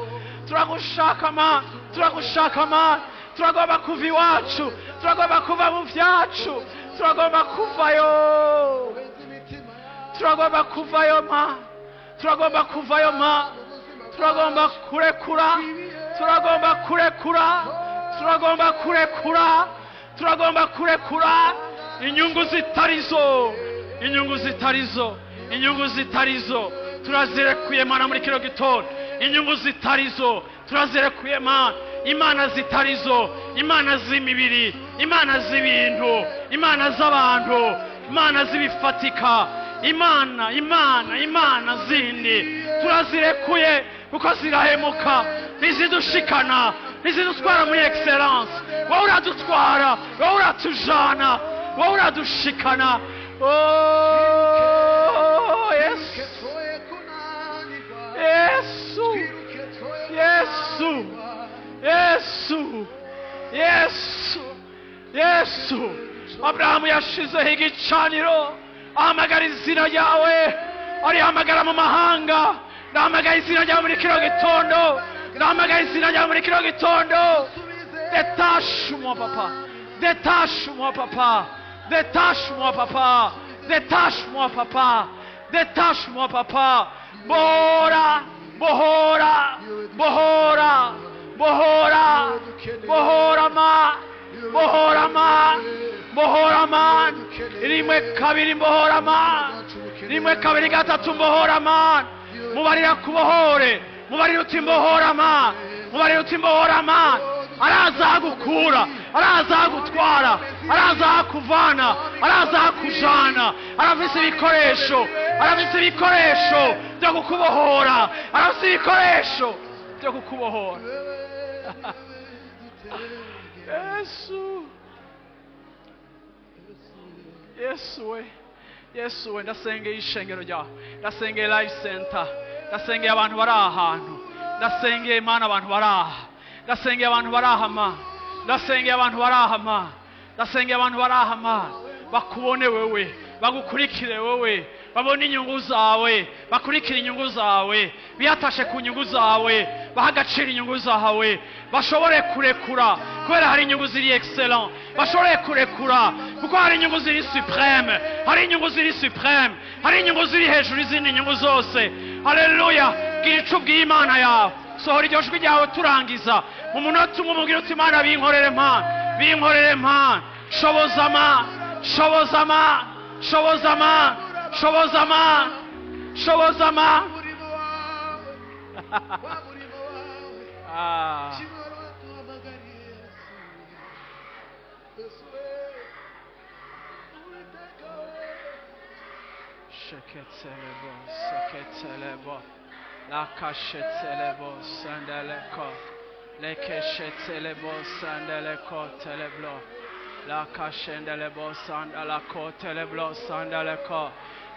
turagushaka ma, turagushaka ma. Turagomba kuva iwacu, turagomba kuva mu byacu, turagomba kuvayo, turagomba kuvayo ma, turagomba kuvayo ma, turagomba kurekura, turagomba kurekura, turagomba kurekura, turagomba kurekura inyungu zitarizo, inyungu zitarizo, inyungu zitarizo turazirekuye Mana muri kino gitondo. Inyungu zitarizo turazirekuye Mana. Imana zitarizo, imana z'imibiri, imana z'ibintu, imana z'abantu, imana z'ibifatika, Imana, Imana, Imana zindi turazirekuye kuko zirahemuka, ntizidushikana, ntizidutwara muri excellence. Wowe uradutwara, wowe uratujana, wowe uradushikana. Oh, Yesu, Yesu, Yesu, Yesu, Yesu, Yesu. Abrahamu yashizeho igicaniro, ahamagara izina ryawe, arihamagara mu mahanga. Ndahamagara izina ryawe muri kino gitondo, ndahamagara izina ryawe muri kino gitondo. Détache-moi papa, détache-moi papa, détache-moi papa, détache-moi papa, détache-moi papa. Bohora, bohora, bohora, bohora, bohora ma, bohora ma, bohora ma. Rimwe kabiri mbohora ma, rimwe kabiri gatatu mbohora ma. Mubarira kubohore, mubarira uti mbohora ma, mubarira uti mbohora ma. Araza agukura, araza agutwara, araza akuvana, araza akujana. Arafise ibikoresho, arafise ibikoresho byo kukubohora, arafise ibikoresho byo kukubohora. Yesu, Yesu we, Yesu we. Ndasengeye ishengero ryawe, ndasengeye Life Center, ndasengeye abantu bari aha hantu, ndasengeye Imana abantu bari aha, ndasengeye abantu bari aha ma, ndasengeye abantu bari aha ma, ndasengeye abantu bari aha ma. Bakubone wewe, bagukurikire wewe, babone inyungu zawe, bakurikire inyungu zawe, biyatashe ku nyungu zawe, baha agaciro inyungu zawe, bashobore kurekura kubera hari inyungu ziri excellent, bashobore kurekura kuko hari inyungu ziri supreme, hari inyungu ziri supreme, hari inyungu ziri hejuru y'izindi nyungu zose. Haleluya. Gira ico ubwiye Imana yawe, sohora iryo jwi ryawe turangiza mu munota umwe, umubwire uti Imana binkorere mana, binkorere mana, shoboza mana, shoboza mana, shoboza mana, shoboza mana, shoboza mana. Ah. Sheketelebo, seketelebo, lakashetelebo, sandeleko, lekeshetelebo, sandeleko, teleblo, lakashendelebo, sandalako, teleblo, sandeleko,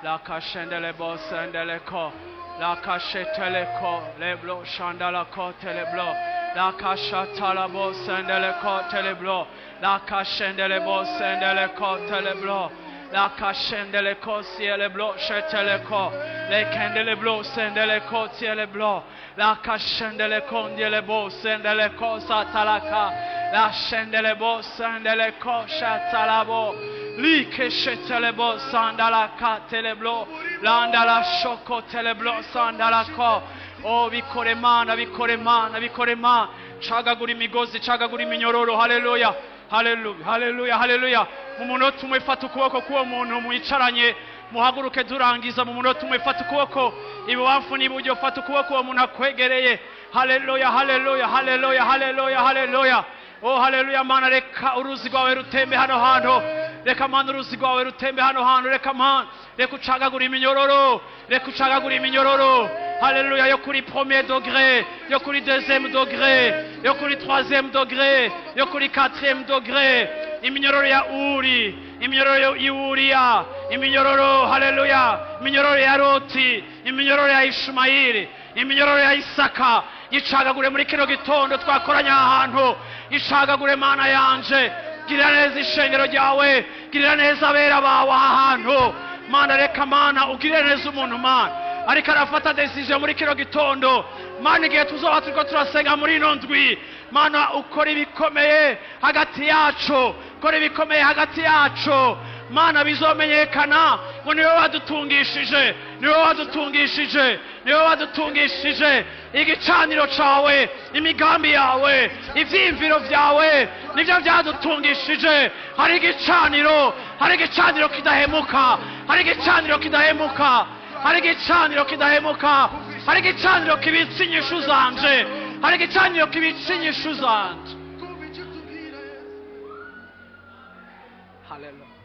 lakashendelebo, sandeleko, lakasheteleko, leblo, shandalako, teleblo, lakashatalabo, sandeleko, teleblo, lakashendelebo, sandeleko, teleblo, lakashendeleko, sieleblo, sheteleko, lekendeleblo, sendeleko, tieleblo, lakashendeleko, ndielebo, sendeleko, satalaka, lashendelebo, sendeleko, shatalabo, likeshetelebo, sandalaka, teleblo, landala shoko, teleblo, sandalako. Oh, bikore mana, bikore mana, bikore mana. Cagagura imigozi, cagagura iminyororo. Haleluya, haleluya, haleluya, haleluya. Mu munota umwe fata ukuboko k'uwo muntu mwicaranye, muhaguruke turangiza. Mu munota umwe fata ukuboko ibubamfu n'iburyo, fata ukuboko uwo muntu akwegereye. Haleluya, haleluya, haleluya, haleluya, haleluya. Oh, haleluya. Mana, reka uruzi rwawe rutembe hano hantu, reka Mana uruzi rwawe rutembe hano hantu, reka Mana, reka ucagagura iminyororo, reka ucagagura iminyororo. Haleluya. Yo kuri premier degré, yo kuri deuxième degré, yo kuri troisième degré, yo kuri quatrième degré. Iminyororo ya Uri, iminyororo ya Uriya, iminyororo, haleluya, iminyororo ya Loti, iminyororo ya Ishumayeli, iminyororo ya Isaka. Icagagure muri kino gitondo twakoranye ahantu, icagagure Mana yanje. Girira neza ishengero ryawe, girira neza abera bawe aha hantu Mana. Reka Mana ugirire neza umuntu Mana ariko arafata decision muri kino gitondo Mana. Igihe tuzoba turiko turasenga muri ino ndwi Mana, ukora ibikomeye hagati yacu, ukora ibikomeye hagati yacu Mana. Bizomenyekana ngo niwe wadutungishije, niwe wadutungishije, niwe wadutungishije. Igicaniro cawe, imigambi yawe, ivyiyumviro vyawe nivyo vyadutungishije. Hari igicaniro, hari igicaniro kidahemuka, hari igicaniro kidahemuka, hari igicaniro kidahemuka, hari igicaniro kibitse inyishu zanje, hari igicaniro kibitse inyishu zanje. Haleluya.